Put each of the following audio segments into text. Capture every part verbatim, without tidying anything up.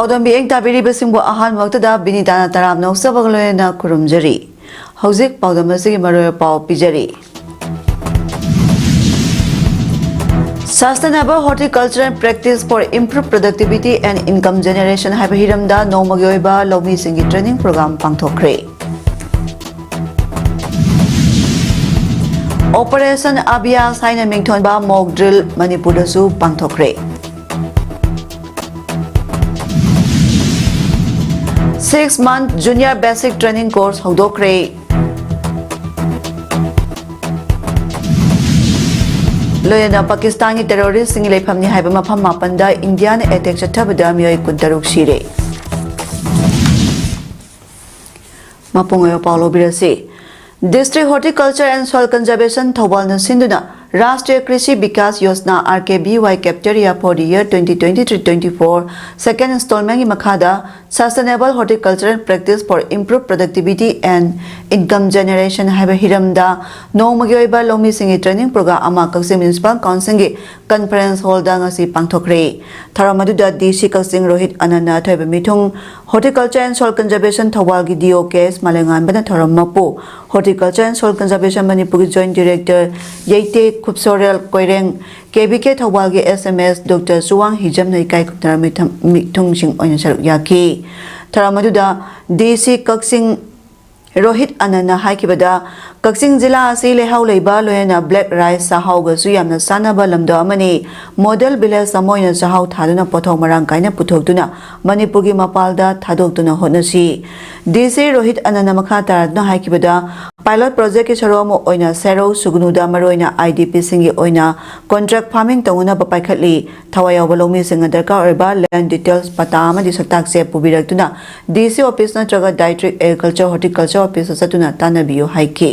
ꯄꯥꯎꯗꯝ ꯃꯤꯠꯌꯦꯡ ꯇꯥꯕꯤꯔꯤꯕꯁꯤꯡꯕꯨ ꯑꯍꯥꯟꯕꯃꯛꯇꯗ ꯕꯤꯅꯤꯇꯥꯅ ꯇꯔꯥꯝꯅ ꯑꯣꯛꯆꯕꯒ ꯂꯣꯏꯅꯅ ꯈꯨꯔꯨꯝꯖꯔꯤ꯫ ꯍꯧꯖꯤꯛ ꯄꯥꯎꯗꯝ ꯑꯁꯤꯒꯤ ꯃꯔꯨꯑꯣꯏꯕ ꯄꯥꯎ ꯄꯤꯖꯔꯤ꯫ Sustainable Horticulture and Practice for Improved Productivity and Income Generation ꯍꯥꯏꯕ ꯍꯤꯔꯝꯗ ꯅꯣꯡꯃꯒꯤ ꯑꯣꯏꯕ ꯂꯧꯃꯤꯁꯤꯡꯒꯤ training program ꯄꯥꯡꯊꯣꯛꯈ꯭ꯔꯦ꯫ Operation Abhyas ꯍꯥꯏꯅ ꯃꯤꯡꯊꯣꯟꯕ mock drill ꯃꯅꯤꯄꯨꯔꯗꯁꯨ ꯄꯥꯡꯊꯣꯛꯈ꯭ꯔꯦ꯫ Six month Junior Basic Training Course ꯍꯧꯗꯣꯛꯈ꯭ꯔꯦ꯫ ꯂꯣꯏꯅꯅ ꯄꯥꯀꯤꯁꯇꯥꯟꯒꯤ terrorist ꯁꯤꯡꯒꯤ ꯂꯩꯐꯝꯅꯤ ꯍꯥꯏꯕ ꯃꯐꯝ ꯃꯥꯄꯟꯗ ꯏꯟꯗꯤꯌꯥꯅ attack ꯆꯠꯊꯕꯗ ꯃꯤꯑꯣꯏ ꯀꯨꯟꯇꯔꯨꯛ ꯁꯤꯔꯦ꯫ ꯃꯄꯨꯡ ꯑꯣꯏꯕ ꯄꯥꯎ ꯂꯧꯕꯤꯔꯁꯤ꯫ District Horticulture and Soil Conservation ꯊꯧꯕꯥꯜꯅ ꯁꯤꯟꯗꯨꯅ Rashtriya Krishi Vikas Yojana, R K V Y Cafeteria for the year twenty twenty-three twenty-four second installment ꯀꯤ ꯃꯈꯥꯗ Sustainable Horticultural Practice for Improved Productivity and Income Generation ꯍꯥꯏꯕ ꯍꯤꯔꯝꯗ ꯅꯣꯡꯃꯒꯤ ꯑꯣꯏꯕ ꯂꯧꯃꯤꯁꯤꯡꯒꯤ training program ꯑꯃ ꯀꯛꯆꯤꯡ Municipal Council ꯒꯤ conference hall ꯗ ꯉꯁꯤ ꯄꯥꯡꯊꯣꯛꯈ꯭ꯔꯦ꯫ ꯊꯧꯔꯝ ꯑꯗꯨꯗ D C ꯀꯛꯆꯤꯡ ꯔꯣꯍꯤꯠ ꯑꯅꯟꯅ ꯑꯊꯣꯏꯕ ꯃꯤꯊꯨꯡ, Horticulture and Soil Conservation ꯊꯧꯕꯥꯜꯒꯤ D O K S ꯃꯥꯂꯦꯝꯉꯥꯟꯕꯅ ꯊꯧꯔꯝ ꯃꯄꯨ, Horticulture and Soil Conservation ꯃꯅꯤꯄꯨꯔꯒꯤ Joint Director ꯌꯩꯇꯦ ꯈꯨꯞꯁꯣꯔꯦꯜ Koireng, K V K ꯊꯧꯕꯥꯜꯒꯤ S M S Doctor ꯆꯨꯋꯥꯡ ꯍꯤꯖꯝꯅ ꯏꯀꯥꯏ ꯈꯨꯝꯅꯔꯕ ꯃꯤꯊꯝ-, ꯃꯤꯊꯨꯡꯁꯤꯡ ꯑꯣꯏꯅ ꯁꯔꯨꯛ ꯌꯥꯈꯤ꯫ ꯊꯧꯔꯝ ꯑꯗꯨꯗ D C ꯀꯛꯆꯤꯡ ꯔꯣꯍꯤꯠ ꯑꯅꯟꯅ ꯍꯥꯏꯈꯤꯕꯗ, ꯀꯛꯆꯤꯡ ꯖꯤꯂꯥ ꯑꯁꯤ ꯂꯩꯍꯥꯎ ꯂꯩꯕ, ꯂꯣꯏꯅꯅ black rice ꯆꯥꯛꯍꯥꯎꯒꯁꯨ ꯌꯥꯝꯅ ꯆꯥꯟꯅꯕ ꯂꯝꯗꯝ ꯑꯃꯅꯤ꯫ Model village ꯑꯃ ꯑꯣꯏꯅ ꯆꯥꯛꯍꯥꯎ ꯊꯥꯗꯨꯅ ꯄꯣꯠꯊꯣꯛ ꯃꯔꯥꯡ ꯀꯥꯏꯅ ꯄꯨꯊꯣꯛꯇꯨꯅ ꯃꯅꯤꯄꯨꯔꯒꯤ ꯃꯄꯥꯟꯗ ꯊꯥꯗꯣꯛꯇꯨꯅ ꯍꯣꯠꯅꯁꯤ꯫ D C ꯔꯣꯍꯤꯠ ꯑꯅꯟꯅ ꯃꯈꯥ ꯇꯥꯔꯗꯨꯅ ꯍꯥꯏꯈꯤꯕꯗ, pilot project ꯀꯤ ꯁꯔꯨꯛ ꯑꯃ ꯑꯣꯏꯅ ꯁꯦꯔꯧ ꯁꯨꯒꯅꯨꯗ ꯃꯔꯨꯑꯣꯏꯅ I D P ꯁꯤꯡꯒꯤ ꯑꯣꯏꯅ contract farming ꯇꯧꯅꯅꯕ ꯄꯥꯏꯈꯠꯂꯤ꯫ ꯊꯋꯥꯏ ꯌꯥꯎꯕ ꯂꯧꯃꯤꯁꯤꯡꯅ ꯗꯔꯀꯥꯔ ꯑꯣꯏꯔꯕ land details, ꯄꯇꯥ ꯑꯃꯗꯤ ꯁꯛꯇꯥꯛ ꯆꯦ ꯄꯨꯕꯤꯔꯛꯇꯨꯅ D C office ꯅꯠꯇ꯭ꯔꯒ District Agriculture Horticulture office ꯇ ꯆꯠꯇꯨꯅ ꯇꯥꯟꯅꯕꯤꯌꯨ ꯍꯥꯏꯈꯤ꯫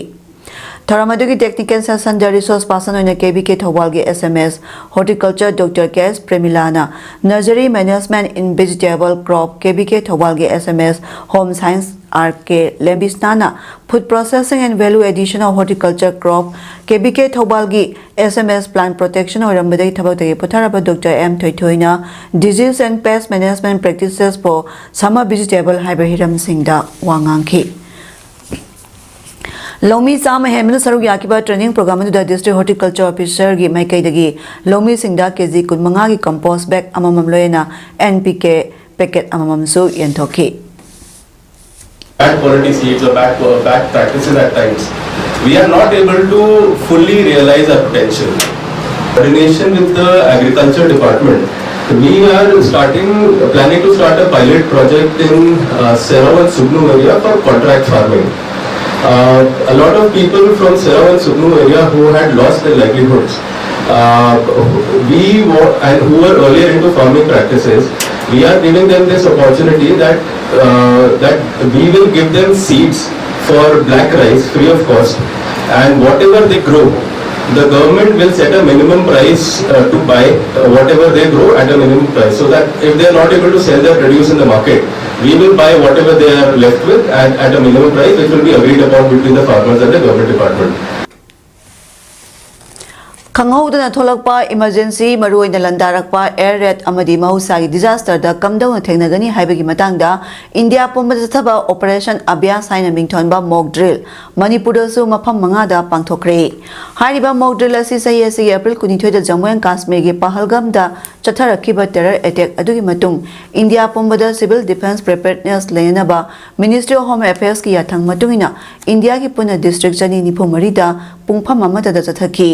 ꯊꯧꯔꯝ ꯑꯗꯨꯒꯤ technical session ꯗ resource person ꯑꯣꯏꯅ ꯀꯦ ꯚꯤ ꯀꯦ ꯊꯧꯕꯥꯜꯒꯤ S M S Horticulture Doctor K S ꯄ꯭ꯔꯦꯃꯤꯂꯥꯅ, Nursery Management in Vegetable Crop K V K ꯊꯧꯕꯥꯜꯒꯤ S M S Home Science R K ꯂꯦꯕꯤꯁꯅꯥꯅ, Food Processing and Value Addition of Horticulture Crop K V K ꯊꯧꯕꯥꯜꯒꯤ S M S Plant Protection ꯑꯣꯏꯔꯝꯕꯗꯒꯤ ꯊꯕꯛꯇꯒꯤ ꯄꯣꯊꯥꯔꯕ Doctor M ꯊꯣꯏꯊꯣꯏꯅ Disease and Pest Management Practices for Summer Vegetable ꯍꯥꯏꯕ ꯍꯤꯔꯝꯁꯤꯡꯗ ꯋꯥ ꯉꯥꯡꯈꯤ꯫ ꯂꯧꯃꯤ ꯆꯥꯝꯃ ꯍꯦꯟꯕꯅ ꯁꯔꯨꯛ ꯌꯥꯈꯤꯕ training program ꯑꯗꯨꯗ District Horticulture Officer ꯒꯤ ꯃꯥꯏꯀꯩꯗꯒꯤ ꯂꯧꯃꯤꯁꯤꯡꯗ ꯀꯦ ꯖꯤ ꯀꯨꯟꯃꯉꯥꯒꯤ compost bag ꯑꯃꯃꯝ ꯂꯣꯏꯅꯅ N P K packet ꯑꯃꯃꯝꯁꯨ ꯌꯦꯟꯊꯣꯛꯈꯤ꯫ Bad quality seeds or bad, bad practices at times, we are not able to fully realize our potential. Coordination with the agriculture department, we are starting, planning to start a pilot project in uh, Serao and Sugnu area for contract farming. Uh, a lot of people from Serao and Sugnu area who had lost their livelihoods, uh, we wa- and who were earlier into farming practices, we are giving them this opportunity that uh, that we will give them seeds for black rice free of cost, and whatever they grow, the government will set a minimum price uh, to buy uh, whatever they grow at a minimum price, so that if they are not able to sell their produce in the market, we will buy whatever they are left with at, at a minimum price, which will be agreed upon between the farmers and the government department. ꯈꯪꯍꯧꯗꯅ ꯊꯣꯛꯂꯛꯄ emergency, ꯃꯔꯨꯑꯣꯏꯅ ꯂꯥꯟꯗꯥꯔꯛꯄ, air raid ꯑꯃꯗꯤ ꯃꯍꯧꯁꯥꯒꯤ disaster ꯗ ꯀꯝꯗꯧꯅ ꯊꯦꯡꯅꯒꯅꯤ ꯍꯥꯏꯕꯒꯤ ꯃꯇꯥꯡꯗ India ꯄꯨꯝꯕꯗ ꯆꯠꯊꯕ Operation Abhyas ꯍꯥꯏꯅ ꯃꯤꯡꯊꯣꯟꯕ mock drill ꯃꯅꯤꯄꯨꯔꯗꯁꯨ ꯃꯐꯝ ꯃꯉꯥꯗ ꯄꯥꯡꯊꯣꯛꯈ꯭ꯔꯦ꯫ ꯍꯥꯏꯔꯤꯕ mock drill ꯑꯁꯤ ꯆꯍꯤ ꯑꯁꯤꯒꯤ April ꯀꯨꯟꯅꯤꯊꯣꯏꯗ Jammu and Kashmir ꯒꯤ ꯄꯍꯜꯒꯥꯝꯗ ꯆꯠꯊꯔꯛꯈꯤꯕ terror attack ꯑꯗꯨꯒꯤ ꯃꯇꯨꯡ ꯏꯟꯗꯤꯌꯥ ꯄꯨꯝꯕꯗ civil defence preparedness ꯂꯩꯅꯅꯕ Ministry of Home Affairs ꯀꯤ ꯌꯥꯊꯪ ꯃꯇꯨꯡ ꯏꯟꯅ ꯏꯟꯗꯤꯌꯥꯒꯤ ꯄꯨꯟꯅ district ꯆꯅꯤ ꯅꯤꯐꯨ ꯃꯔꯤꯗ ꯄꯨꯡꯐꯝ ꯑꯃꯠꯇꯗ ꯆꯠꯊꯈꯤ꯫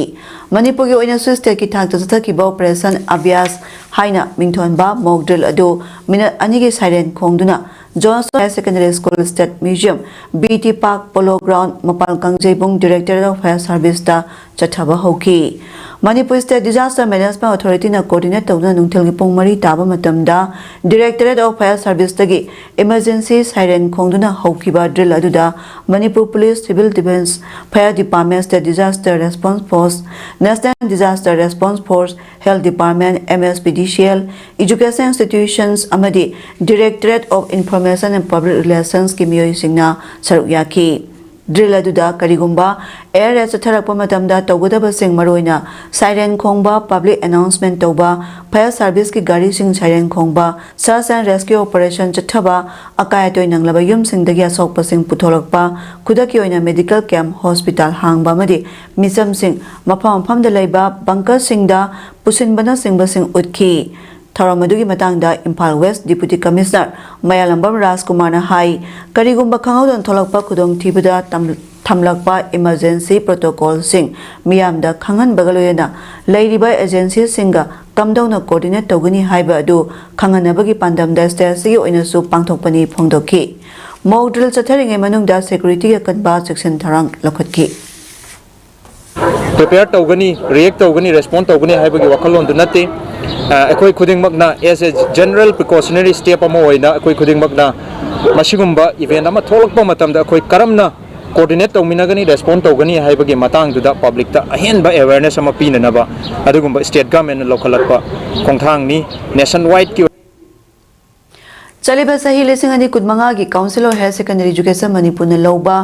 ꯃꯅꯤꯄꯨꯔꯒꯤ ꯑꯣꯏꯅꯁꯨ state ꯀꯤ ꯊꯥꯛꯇ ꯆꯠꯊꯈꯤꯕ Operation Abhyas ꯍꯥꯏꯅ ꯃꯤꯡꯊꯣꯟꯕ mock drill ꯑꯗꯨ minute ꯑꯅꯤꯒꯤ siren ꯈꯣꯡꯗꯨꯅ Johnson Higher Secondary School, State Museum, B T Park, Polo Ground, ꯃꯄꯥꯜ ꯀꯥꯡꯖꯩꯕꯨꯡ Directorate of Fire Service ꯇ ꯆꯠꯊꯕ ꯍꯧꯈꯤ꯫ ꯃꯅꯤꯄꯨꯔ ꯁ꯭ꯇꯦꯠ ꯗꯤꯖꯥꯁꯇꯔ ꯃꯦꯅꯦꯖꯃꯦꯟꯠ ꯑꯣꯊꯣꯔꯤꯇꯤꯅ ꯀꯣꯑꯣꯔꯗꯤꯅꯦꯠ ꯇꯧꯗꯨꯅ ꯅꯨꯡꯊꯤꯜꯒꯤ ꯄꯨꯡ ꯃꯔꯤ ꯇꯥꯕ ꯃꯇꯝꯗ ꯗꯤꯔꯦꯛꯇꯣꯔꯦꯠ ꯑꯣꯐ ꯐꯥꯌꯔ ꯁꯔꯚꯤꯁꯇꯒꯤ ꯏꯃꯔꯖꯦꯟꯁꯤ ꯁꯥꯏꯔꯦꯟ ꯈꯣꯡꯗꯨꯅ ꯍꯧꯈꯤꯕ ꯗ꯭ꯔꯤꯜ ꯑꯗꯨꯗ Manipur police, civil defence, fire department, state disaster response force, national disaster response force, health department, M S P D C L, education institutions ꯑꯃꯗꯤ directorate of information and public ꯔꯤꯂꯦꯁꯟꯁꯀꯤ ꯃꯤꯑꯣꯏꯁꯤꯡꯅ ꯁꯔꯨꯛ ꯌꯥꯈꯤ꯫ Drill ꯑꯗꯨꯗ ꯀꯔꯤꯒꯨꯝꯕ ꯑꯦꯌꯔ ꯔꯦꯗ ꯆꯠꯊꯔꯛꯄ ꯃꯇꯝꯗ ꯇꯧꯒꯗꯕꯁꯤꯡ, ꯃꯔꯨꯑꯣꯏꯅ ꯁꯥꯏꯔꯦꯟ ꯈꯣꯡꯕ, ꯄꯕ꯭ꯂꯤꯛ ꯑꯦꯅꯥꯎꯟꯁꯃꯦꯟꯠ ꯇꯧꯕ, ꯐꯥꯌꯔ ꯁꯔꯚꯤꯁꯀꯤ ꯒꯥꯔꯤꯁꯤꯡ ꯁꯥꯏꯔꯦꯟ ꯈꯣꯡꯕ, ꯁꯔꯆ ꯑꯦꯟ ꯔꯦꯁꯀ꯭ꯌꯨ ꯑꯣꯄꯔꯦꯁꯟ ꯆꯠꯊꯕ, ꯑꯀꯥꯏ ꯑꯇꯣꯏ ꯅꯪꯂꯕ ꯌꯨꯝꯁꯤꯡꯗꯒꯤ ꯑꯁꯣꯛꯄꯁꯤꯡ ꯄꯨꯊꯣꯔꯛꯄ, ꯈꯨꯗꯛꯀꯤ ꯑꯣꯏꯅ ꯃꯦꯗꯤꯀꯦꯜ ꯀꯦꯝꯞ, ꯍꯣꯁꯄꯤꯇꯥꯜ ꯍꯥꯡꯕ ꯑꯃꯗꯤ ꯃꯤꯆꯝꯁꯤꯡ ꯃꯐꯝ ꯃꯐꯝꯗ ꯂꯩꯕ ꯕꯪꯀꯔꯁꯤꯡꯗ ꯄꯨꯁꯤꯟꯕꯅꯆꯤꯡꯕꯁꯤꯡ ꯎꯠꯈꯤ꯫ ꯊꯧꯔꯝ ꯑꯗꯨꯒꯤ ꯃꯇꯥꯡꯗ ꯏꯝꯐꯥꯜ ꯋꯦꯁ ꯗꯤꯄꯨꯇꯤ ꯀꯃꯤꯁꯅꯔ ꯃꯌꯥꯂꯝꯕꯝ ꯔꯥꯖꯀꯨꯃꯥꯔꯅ ꯍꯥꯏ, ꯀꯔꯤꯒꯨꯝꯕ ꯈꯪꯍꯧꯗꯅ ꯊꯣꯛꯂꯛꯄ ꯈꯨꯗꯣꯡꯊꯤꯕꯗ ꯇꯝ-, ꯊꯝꯂꯛꯄ ꯏꯃꯔꯖꯦꯟꯁꯤ ꯄ꯭ꯔꯣꯇꯣꯀꯣꯜꯁꯤꯡ ꯃꯤꯌꯥꯝꯗ ꯈꯪꯍꯟꯕꯒ ꯂꯣꯏꯅꯅ ꯂꯩꯔꯤꯕ ꯑꯦꯖꯦꯟꯁꯤꯁꯤꯡꯒ ꯀꯝꯗꯧꯅ ꯀꯣꯑꯣꯔꯗꯤꯅꯦꯠ ꯇꯧꯒꯅꯤ ꯍꯥꯏꯕ ꯑꯗꯨ ꯈꯪꯍꯟꯅꯕꯒꯤ ꯄꯥꯟꯗꯝꯗ ꯁ꯭ꯇꯦꯠ ꯑꯁꯤꯒꯤ ꯑꯣꯏꯅꯁꯨ ꯄꯥꯡꯊꯣꯛꯄꯅꯤ ꯐꯣꯡꯗꯣꯛꯈꯤ꯫ ꯃꯣꯛ ꯗ꯭ꯔꯤꯜ ꯆꯠꯊꯔꯤꯉꯩ ꯃꯅꯨꯡꯗ ꯁꯦꯀ꯭ꯌꯨꯔꯤꯇꯤꯒꯤ ꯑꯀꯟꯕ ꯆꯦꯛꯁꯤꯟ ꯊꯧꯔꯥꯡ ꯂꯧꯈꯠꯈꯤ꯫ ꯄ꯭ꯔꯤꯄꯦꯌꯔ ꯇꯧꯒꯅꯤ, ꯔꯤꯌꯦꯛ ꯇꯧꯒꯅꯤ, ꯔꯦꯁꯄꯣꯟ ꯇꯧꯒꯅꯤ ꯍꯥꯏꯕꯒꯤ ꯋꯥꯈꯜꯂꯣꯟꯗꯨ ꯅꯠꯇꯦ꯫ ꯑ, ꯑꯩꯈꯣꯏ ꯈꯨꯗꯤꯡꯃꯛꯅ as a general precautionary step ꯑꯃ ꯑꯣꯏꯅ ꯑꯩꯈꯣꯏ ꯈꯨꯗꯤꯡꯃꯛꯅ ꯃꯁꯤꯒꯨꯝꯕ ꯏꯚꯦꯟ ꯑꯃ ꯊꯣꯛꯂꯛꯄ ꯃꯇꯝꯗ ꯑꯩꯈꯣꯏ ꯀꯔꯝꯅ ꯀꯣꯑꯣꯔꯗꯤꯅꯦꯠ ꯇꯧꯃꯤꯟꯅꯒꯅꯤ, ꯔꯦꯁꯄꯣꯟ ꯇꯧꯒꯅꯤ ꯍꯥꯏꯕꯒꯤ ꯃꯇꯥꯡꯗꯨꯗ ꯄꯕ꯭ꯂꯤꯛꯇ ꯑꯍꯦꯟꯕ ꯑꯦꯋꯦꯔꯅꯦꯁ ꯑꯃ ꯄꯤꯅꯅꯕ ꯑꯗꯨꯒꯨꯝꯕ ꯁ꯭ꯇꯦꯠ ꯒꯚꯔꯟꯃꯦꯟꯠꯅ ꯂꯧꯈꯠꯂꯛꯄ ꯈꯣꯡꯊꯥꯡꯅꯤ꯫ ꯅꯦꯁꯟ ꯋꯥꯏꯗꯀꯤ ꯆꯠꯂꯤꯕ ꯆꯍꯤ ꯂꯤꯁꯤꯡ ꯑꯅꯤ ꯀꯨꯟꯃꯉꯥꯒꯤ Council of Higher Secondary Education ꯃꯅꯤꯄꯨꯔꯅ ꯂꯧꯕ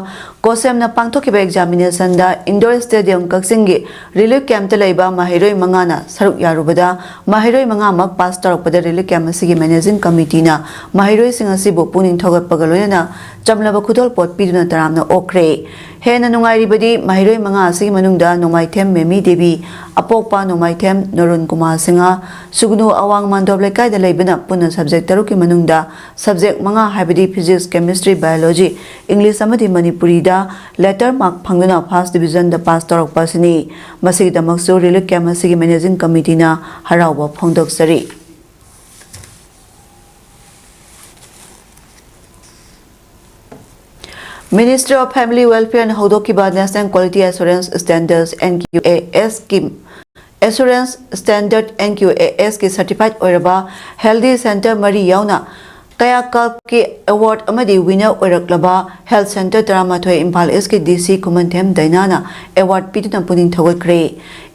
ꯀꯣꯁꯦꯝꯅ ꯄꯥꯡꯊꯣꯛꯈꯤꯕ ꯑꯦꯛꯖꯥꯃꯤꯅꯦꯁꯟꯗ ꯏꯟꯗꯣꯔ ꯁ꯭ꯇꯦꯗꯤꯌꯝ ꯀꯛꯆꯤꯡꯒꯤ ꯔꯤꯂꯤꯐ ꯀꯦꯝꯞꯇ ꯂꯩꯕ ꯃꯍꯩꯔꯣꯏ ꯃꯉꯥꯅ ꯁꯔꯨꯛ ꯌꯥꯔꯨꯕꯗ ꯃꯍꯩꯔꯣꯏ ꯃꯉꯥꯃꯛ ꯄꯥꯁ ꯇꯧꯔꯛꯄꯗ ꯔꯤꯂꯤꯐ ꯀꯦꯝꯞ ꯑꯁꯤꯒꯤ ꯃꯦꯅꯦꯖꯤꯡ ꯀꯃꯤꯇꯤꯅ ꯃꯍꯩꯔꯣꯏꯁꯤꯡ ꯑꯁꯤꯕꯨ ꯄꯨꯛꯅꯤꯡ ꯊꯧꯒꯠꯄꯒ ꯂꯣꯏꯅꯅ ꯆꯝꯂꯕ ꯈꯨꯗꯣꯜꯄꯣꯠ ꯄꯤꯗꯨꯅ ꯇꯔꯥꯝꯅ ꯑꯣꯛꯈ꯭ꯔꯦ꯫ ꯍꯦꯟꯅ ꯅꯨꯡꯉꯥꯏꯔꯤꯕꯗꯤ ꯃꯍꯩꯔꯣꯏ ꯃꯉꯥ ꯑꯁꯤꯒꯤ ꯃꯅꯨꯡꯗ ꯅꯣꯡꯃꯥꯏꯊꯦꯝ ꯃꯦꯃꯤ ꯗꯦꯕꯤ, ꯑꯄꯣꯛꯄ ꯅꯣꯡꯃꯥꯏꯊꯦꯝ ꯅꯣꯔꯨꯟ ꯀꯨꯃꯥꯔ ꯁꯤꯡꯍ, ꯁꯨꯒꯅꯨ ꯑꯋꯥꯡ ꯃꯥꯟꯗꯣꯞ ꯂꯩꯀꯥꯏꯗ ꯂꯩꯕꯅ ꯄꯨꯟꯅ ꯁꯕꯖꯦꯛ ꯇꯔꯨꯛꯀꯤ ꯃꯅꯨꯡꯗ ꯁꯕꯖꯦꯛ ꯃꯉꯥ ꯍꯥꯏꯕꯗꯤ Physics, Chemistry, Biology, English ꯑꯃꯗꯤ ꯃꯅꯤꯄꯨꯔꯤꯗ ꯂꯦꯇꯔ ꯃꯥꯔꯛ ꯐꯪꯗꯨꯅ ꯐꯥꯔꯁ ꯗꯤꯕꯤꯖꯟꯗ ꯄꯥꯁ ꯇꯧꯔꯛꯄ ꯑꯁꯤꯅꯤ꯫ ꯃꯁꯤꯒꯤꯗꯃꯛꯁꯨ ꯔꯤꯂꯤꯐ ꯀꯦꯝꯞ ꯑꯁꯤꯒꯤ ꯃꯦꯅꯦꯖꯤꯡ ꯀꯃꯤꯇꯤꯅ ꯍꯔꯥꯎꯕ ꯐꯣꯡꯗꯣꯛꯆꯔꯤ꯫ Ministry of Family Welfare ꯅ ꯍꯧꯗꯣꯛꯈꯤꯕ National Quality Assurance Standards, N Q A S ꯀꯤ Assurance Standard, N Q A S ꯀꯤ certified ꯑꯣꯏꯔꯕ healthy center ꯃꯔꯤ ꯌꯥꯎꯅ ꯀꯌꯥꯀꯜꯞꯀꯤ award ꯑꯃꯗꯤ winner ꯑꯣꯏꯔꯛꯂꯕ health center ꯇꯔꯥꯃꯥꯊꯣꯏ ꯏꯝꯐꯥꯜ ꯏꯁꯀꯤ D C ꯈꯨꯃꯟꯊꯦꯝ ꯗꯥꯏꯅꯥꯅ award ꯄꯤꯗꯨꯅ ꯄꯨꯛꯅꯤꯡ ꯊꯧꯒꯠꯈ꯭ꯔꯦ꯫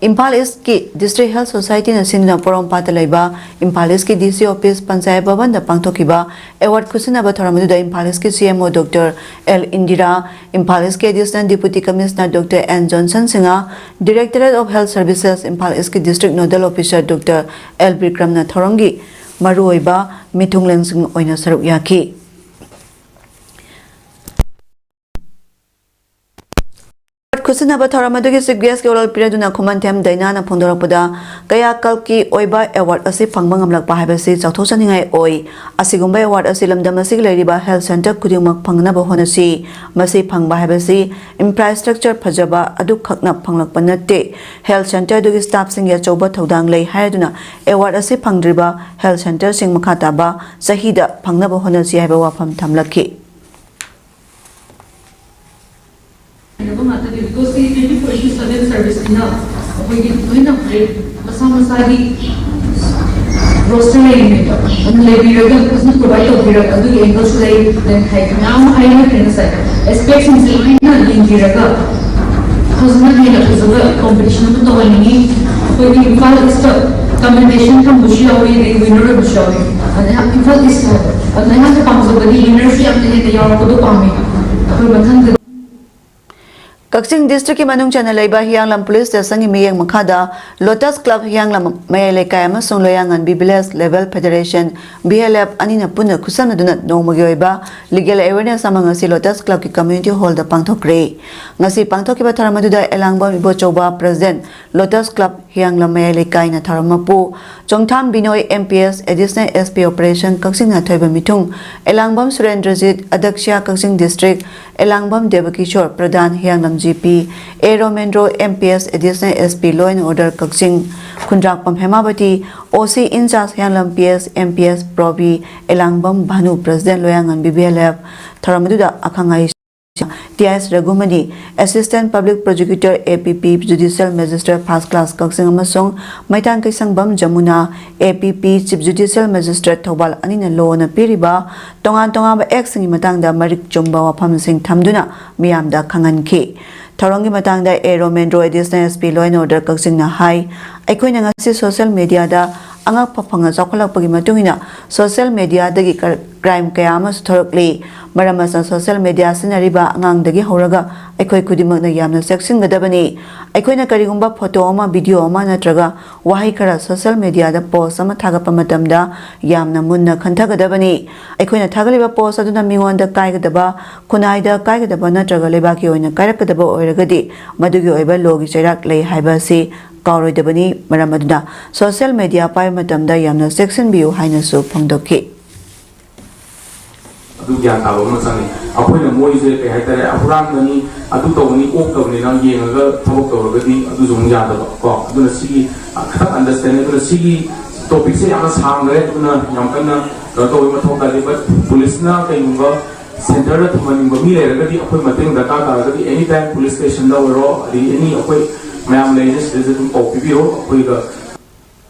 ꯏꯝꯐꯥꯜ ꯏꯁꯀꯤ District Health Society ꯅ ꯁꯤꯟꯗꯨꯅ ꯄꯣꯔꯣꯝꯄꯥꯠꯇ ꯂꯩꯕ ꯏꯝꯐꯥꯜ ꯏꯁꯀꯤ D C office ꯄꯟꯆꯥꯌꯠ ꯚꯕꯟꯗ ꯄꯥꯡꯊꯣꯛꯈꯤꯕ award ꯈꯨꯠꯁꯤꯟꯅꯕ ꯊꯧꯔꯝ ꯑꯗꯨꯗ ꯏꯝꯐꯥꯜ ꯏꯁꯀꯤ C M O Doctor L Indira, Imphal ꯏꯁꯀꯤ Additional Deputy Commissioner Doctor N Johnson Singh, Directorate of Health Services Imphal ꯏꯁꯀꯤ District Nodal Officer Doctor L ꯕꯤꯀ꯭ꯔꯝꯅ ꯊꯧꯔꯝꯒꯤ ꯃꯔꯨꯑꯣꯏꯕ ꯃꯤꯊꯨꯡꯂꯦꯟꯁꯤꯡ ꯑꯣꯏꯅ ꯁꯔꯨꯛ ꯌꯥꯈꯤ꯫ ꯈꯨꯠꯁꯤꯟꯅꯕ ꯊꯧꯔꯝ ꯑꯗꯨꯒꯤ Chief Guest ꯀꯤ ꯑꯣꯔꯣꯜ ꯄꯤꯔꯗꯨꯅ ꯈꯨꯃꯟꯊꯦꯝ ꯗꯥꯏꯅꯥꯅ ꯐꯣꯡꯗꯣꯔꯛꯄꯗ, ꯀꯌꯥꯀꯜꯞꯀꯤ ꯑꯣꯏꯕ award ꯑꯁꯤ ꯐꯪꯕ ꯉꯝꯂꯛꯄ ꯍꯥꯏꯕꯁꯤ ꯆꯥꯎꯊꯣꯛꯆꯅꯤꯡꯉꯥꯏ ꯑꯣꯏ꯫ ꯑꯁꯤꯒꯨꯝꯕ award ꯑꯁꯤ ꯂꯝꯗꯝ ꯑꯁꯤꯒꯤ ꯂꯩꯔꯤꯕ health center ꯈꯨꯗꯤꯡꯃꯛ ꯐꯪꯅꯕ ꯍꯣꯠꯅꯁꯤ꯫ ꯃꯁꯤ ꯐꯪꯕ ꯍꯥꯏꯕꯁꯤ infrastructure ꯐꯖꯕ ꯑꯗꯨꯈꯛꯅ ꯐꯪꯂꯛꯄ ꯅꯠꯇꯦ꯫ Health center ꯑꯗꯨꯒꯤ staff ꯁꯤꯡꯒꯤ ꯑꯆꯧꯕ ꯊꯧꯗꯥꯡ ꯂꯩ ꯍꯥꯏꯔꯗꯨꯅ award ꯑꯁꯤ ꯐꯪꯗ꯭ꯔꯤꯕ health center ꯁꯤꯡ ꯃꯈꯥ ꯇꯥꯕ ꯆꯍꯤꯗ ꯐꯪꯅꯕ ꯍꯣꯠꯅꯁꯤ ꯍꯥꯏꯕ ꯋꯥꯐꯝ ꯊꯝꯂꯛꯈꯤ꯫ ꯍꯥꯏꯅꯕ ꯉꯥꯛꯇꯅꯤ, because ꯁꯤ twenty four into seven service ꯅꯤꯅ ꯑꯩꯈꯣꯏꯒꯤ ꯂꯣꯏꯅ ꯍꯧꯖꯤꯛ ꯃꯁꯥ ꯃꯁꯥꯒꯤ roster ꯂꯩꯔꯤꯅꯦꯕ꯫ ꯑꯗꯨ ꯂꯩꯕꯤꯔꯒ ꯐꯖꯅ provide ꯇꯧꯕꯤꯔꯒ ꯑꯗꯨꯒꯤ angle ꯁꯨ ꯂꯩ꯫ Then ꯍꯥꯏꯗꯤ ꯃꯌꯥꯝ ꯑꯃ ꯍꯥꯏꯅꯈ꯭ꯔꯦ ꯉꯁꯥꯏ꯫ Aspect ꯁꯤꯡꯁꯦ ꯂꯣꯏꯅ ꯌꯦꯡꯕꯤꯔꯒ ꯐꯖꯅ ꯍꯦꯟꯅ ꯐꯖꯕ competition ꯑꯃ ꯇꯧꯍꯟꯅꯤꯡꯉꯤ꯫ ꯑꯩꯈꯣꯏꯒꯤ ꯏꯝꯐꯥꯜ ꯏꯁꯇ commendation ꯐꯪꯕꯁꯨ ꯌꯥꯎꯏ, ꯑꯗꯒꯤ winner ꯑꯣꯏꯕꯁꯨ ꯌꯥꯎꯏ꯫ ꯑꯗ ꯏꯝꯐꯥꯜ ꯏꯁ ꯍꯥꯏꯕ ꯑꯗꯨꯅ ꯑꯩꯍꯥꯛꯅ ꯄꯥꯝꯖꯕꯗꯤ winner ꯁꯨ ꯌꯥꯝꯅ ꯍꯦꯟꯅ ꯌꯥꯎꯔꯛꯄꯗꯣ ꯄꯥꯝꯃꯤ꯫ ꯑꯩꯈꯣꯏ ꯃꯊꯪꯗ ꯀꯛꯆꯤꯡ district ꯀꯤ ꯃꯅꯨꯡ ꯆꯟꯅ ꯂꯩꯕ ꯍꯤꯌꯥꯡꯂꯝ police station ꯒꯤ ꯃꯤꯠꯌꯦꯡ ꯃꯈꯥꯗ Lotus Club ꯍꯤꯌꯥꯡꯂꯝ ꯃꯌꯥꯏ ꯂꯩꯀꯥꯏ ꯑꯃꯁꯨꯡ ꯂꯣꯌꯥꯉꯟꯕꯤ Village Level Federation, V L F, ꯑꯅꯤꯅ ꯄꯨꯟꯅ ꯈꯨꯠꯁꯝꯅꯗꯨꯅ ꯅꯣꯡꯃꯒꯤ ꯑꯣꯏꯕ legal awareness ꯑꯃ ꯉꯁꯤ Lotus Club ꯀꯤ community hall ꯗ ꯄꯥꯡꯊꯣꯛꯈ꯭ꯔꯦ꯫ ꯉꯁꯤ ꯄꯥꯡꯊꯣꯛꯈꯤꯕ ꯊꯧꯔꯝ ꯑꯗꯨꯗ ꯑꯦꯂꯥꯡꯕꯝ ꯏꯕꯣꯆꯧꯕ, President, Lotus Club ꯍꯤꯌꯥꯡꯂꯝ ꯃꯌꯥꯏ ꯂꯩꯀꯥꯏꯅ ꯊꯧꯔꯝ ꯃꯄꯨ ꯆꯣꯡꯊꯥꯝ ꯕꯤꯅꯣꯏ, M P S, Additional S P Operation ꯀꯛꯆꯤꯡꯅ ꯑꯊꯣꯏꯕ ꯃꯤꯊꯨꯡ, ꯑꯦꯂꯥꯡꯕꯝ ꯁꯨꯔꯦꯟꯗ꯭ꯔꯖꯤꯠ, ꯑꯗꯛꯁꯤꯌꯥ ꯀꯛꯆꯤꯡ district, Elangbam Debkishor, Pradhan ꯍꯤꯌꯥꯡꯂꯝ G P, A ꯔꯣꯃꯦꯟꯗ꯭ꯔꯣ, M P S, Additional S P, Law and Order Kakching, Khundrakpam ꯍꯦꯃꯥꯕꯇꯤ, O C in charge ꯍꯤꯌꯥꯡꯂꯝ P S, M P S ꯄ꯭ꯔꯣꯕꯤ, Elangbam ꯚꯥꯅꯨ, President ꯂꯣꯌꯥꯉꯟꯕꯤ V L F, ꯊꯧꯔꯝ ꯑꯗꯨꯗ ꯑꯈꯪ ꯑꯍꯩ T ꯑꯦꯁ ꯔꯘꯨꯃꯅꯤ, Assistant Public Prosecutor, ꯑꯦ ꯄꯤ ꯄꯤ Judicial Magistrate First Class ꯀꯛꯆꯤꯡ ꯑꯃꯁꯨꯡ ꯃꯩꯇꯥꯟ ꯀꯩꯁꯪꯕꯝ ꯖꯃꯨꯅꯥ, ꯑꯦ ꯄꯤ ꯄꯤ Chief Judicial Magistrate Thoubal ꯑꯅꯤꯅ ꯂꯣꯅ ꯄꯤꯔꯤꯕ ꯇꯣꯉꯥꯟ ꯇꯣꯉꯥꯟꯕ ꯑꯦꯛꯁꯤꯡꯒꯤ ꯃꯇꯥꯡꯗ ꯃꯔꯤꯛ ꯆꯨꯝꯕ ꯋꯥꯐꯝꯁꯤꯡ ꯊꯝꯗꯨꯅ ꯃꯤꯌꯥꯝꯗ ꯈꯪꯍꯟꯈꯤ꯫ ꯊꯧꯔꯝꯒꯤ ꯃꯇꯥꯡꯗ ꯑꯦ ꯔꯣꯃꯦꯟꯗ꯭ꯔꯣ, Additional S P Law and Order ꯀꯛꯆꯤꯡꯅ ꯍꯥꯏ, ꯑꯩꯈꯣꯏꯅ ꯉꯁꯤ ꯁꯣꯁꯤꯌꯦꯜ ꯃꯦꯗꯤꯌꯥꯗ ꯑꯉꯛꯄ ꯐꯪꯅ ꯆꯥꯎꯈꯠꯂꯛꯄꯒꯤ ꯃꯇꯨꯡ ꯏꯟꯅ ꯁꯣꯁꯤꯌꯦꯜ ꯃꯦꯗꯤꯌꯥꯗꯒꯤ ꯀ꯭ꯔꯥꯏꯝ ꯀꯌꯥ ꯑꯃꯁꯨ ꯊꯣꯔꯛꯂꯤ꯫ ꯃꯔꯝ ꯑꯁꯤꯅ ꯁꯣꯁꯤꯌꯦꯜ ꯃꯦꯗꯤꯌꯥ ꯁꯤꯖꯤꯟꯅꯔꯤꯕ ꯑꯉꯥꯡꯗꯒꯤ ꯍꯧꯔꯒ ꯑꯩꯈꯣꯏ ꯈꯨꯗꯤꯡꯃꯛꯅ ꯌꯥꯝꯅ ꯆꯦꯛꯁꯤꯟꯒꯗꯕꯅꯤ꯫ ꯑꯩꯈꯣꯏꯅ ꯀꯔꯤꯒꯨꯝꯕ ꯐꯣꯇꯣ ꯑꯃ, ꯚꯤꯗꯤꯑꯣ ꯑꯃ ꯅꯠꯇ꯭ꯔꯒ ꯋꯥꯍꯩ ꯈꯔ ꯁꯣꯁꯤꯌꯦꯜ ꯃꯦꯗꯤꯌꯥꯗ ꯄꯣꯁ ꯑꯃ ꯊꯥꯒꯠꯄ ꯃꯇꯝꯗ ꯌꯥꯝꯅ ꯃꯨꯟꯅ ꯈꯟꯊꯒꯗꯕꯅꯤ꯫ ꯑꯩꯈꯣꯏꯅ ꯊꯥꯒꯠꯂꯤꯕ ꯄꯣꯁ ꯑꯗꯨꯅ ꯃꯤꯉꯣꯟꯗ ꯀꯥꯏꯒꯗꯕ, ꯈꯨꯟꯅꯥꯏꯗ ꯀꯥꯏꯒꯗꯕ ꯅꯠꯇ꯭ꯔꯒ ꯂꯩꯕꯥꯛꯀꯤ ꯑꯣꯏꯅ ꯀꯥꯏꯔꯛꯀꯗꯕ ꯑꯣꯏꯔꯒꯗꯤ ꯃꯗꯨꯒꯤ ꯑꯣꯏꯕ ꯂꯣꯒꯤ ꯆꯩꯔꯥꯛ ꯂꯩ ꯍꯥꯏꯕ ꯑꯁꯤ ꯀꯥꯎꯔꯣꯏꯗꯕꯅꯤ꯫ ꯃꯔꯝ ꯑꯗꯨꯅ ꯁꯣꯁꯤꯌꯦꯜ ꯃꯦꯗꯤꯌꯥ ꯄꯥꯏꯕ ꯃꯇꯝꯗ ꯌꯥꯝꯅ ꯆꯦꯛꯁꯤꯟꯕꯤꯌꯨ ꯍꯥꯏꯅꯁꯨ ꯐꯣꯡꯗꯣꯛꯈꯤ꯫ ꯑꯗꯨ ꯒ꯭ꯌꯥꯟ ꯇꯥꯕ ꯑꯃ ꯆꯪꯉꯤ꯫ ꯑꯩꯈꯣꯏꯅ ꯃꯣꯏꯁꯦ ꯀꯩ ꯍꯥꯏꯇꯥꯔꯦ, ꯍꯨꯔꯥꯟꯕꯅꯤ, ꯑꯗꯨ ꯇꯧꯕꯅꯤ, ꯑꯣꯛꯇꯕꯅꯤꯅ ꯌꯦꯡꯉꯒ ꯊꯕꯛ ꯇꯧꯔꯒꯗꯤ ꯑꯗꯨꯁꯨ ꯑꯃꯨꯛ ꯌꯥꯗꯕ ꯀꯣ꯫ ꯑꯗꯨꯅ ꯁꯤꯒꯤ, ꯑ, ꯈꯤꯇꯪ ꯑꯟꯗꯔꯁꯇꯦꯟꯗꯤꯡ, ꯑꯗꯨꯅ ꯁꯤꯒꯤ ꯇꯣꯄꯤꯛꯁꯦ ꯌꯥꯝꯅ ꯁꯥꯡꯈ꯭ꯔꯦ, ꯑꯗꯨꯅ ꯌꯥꯝ ꯀꯟꯅ ꯀꯩꯅꯣ ꯇꯧꯕꯒꯤ ꯃꯊꯧ ꯇꯥꯗꯦ꯫ ꯕꯠ ꯄꯨꯂꯤꯁꯅ ꯀꯩꯒꯨꯝꯕ ꯁꯦꯟꯇꯔꯗ ꯊꯝꯍꯟꯅꯤꯡꯕ ꯃꯤ ꯂꯩꯔꯒꯗꯤ, ꯑꯩꯈꯣꯏ ꯃꯇꯦꯡ ꯗꯔꯀꯥꯔ ꯇꯥꯔꯒꯗꯤ, ꯑꯦꯅꯤ ꯇꯥꯏꯝ ꯄꯨꯂꯤꯁ ꯁ꯭ꯇꯦꯁꯟꯗ ꯑꯣꯏꯔꯣ, ꯑꯗꯒꯤ ꯑꯦꯅꯤ ꯑꯩꯈꯣꯏ ꯃꯌꯥꯝ ꯂꯩꯔꯤꯁꯦ, ꯁꯤꯗꯁꯨ ꯑꯗꯨꯝ ꯄꯥꯎ ꯄꯤꯕꯤꯔꯣ꯫ ꯑꯩꯈꯣꯏꯒ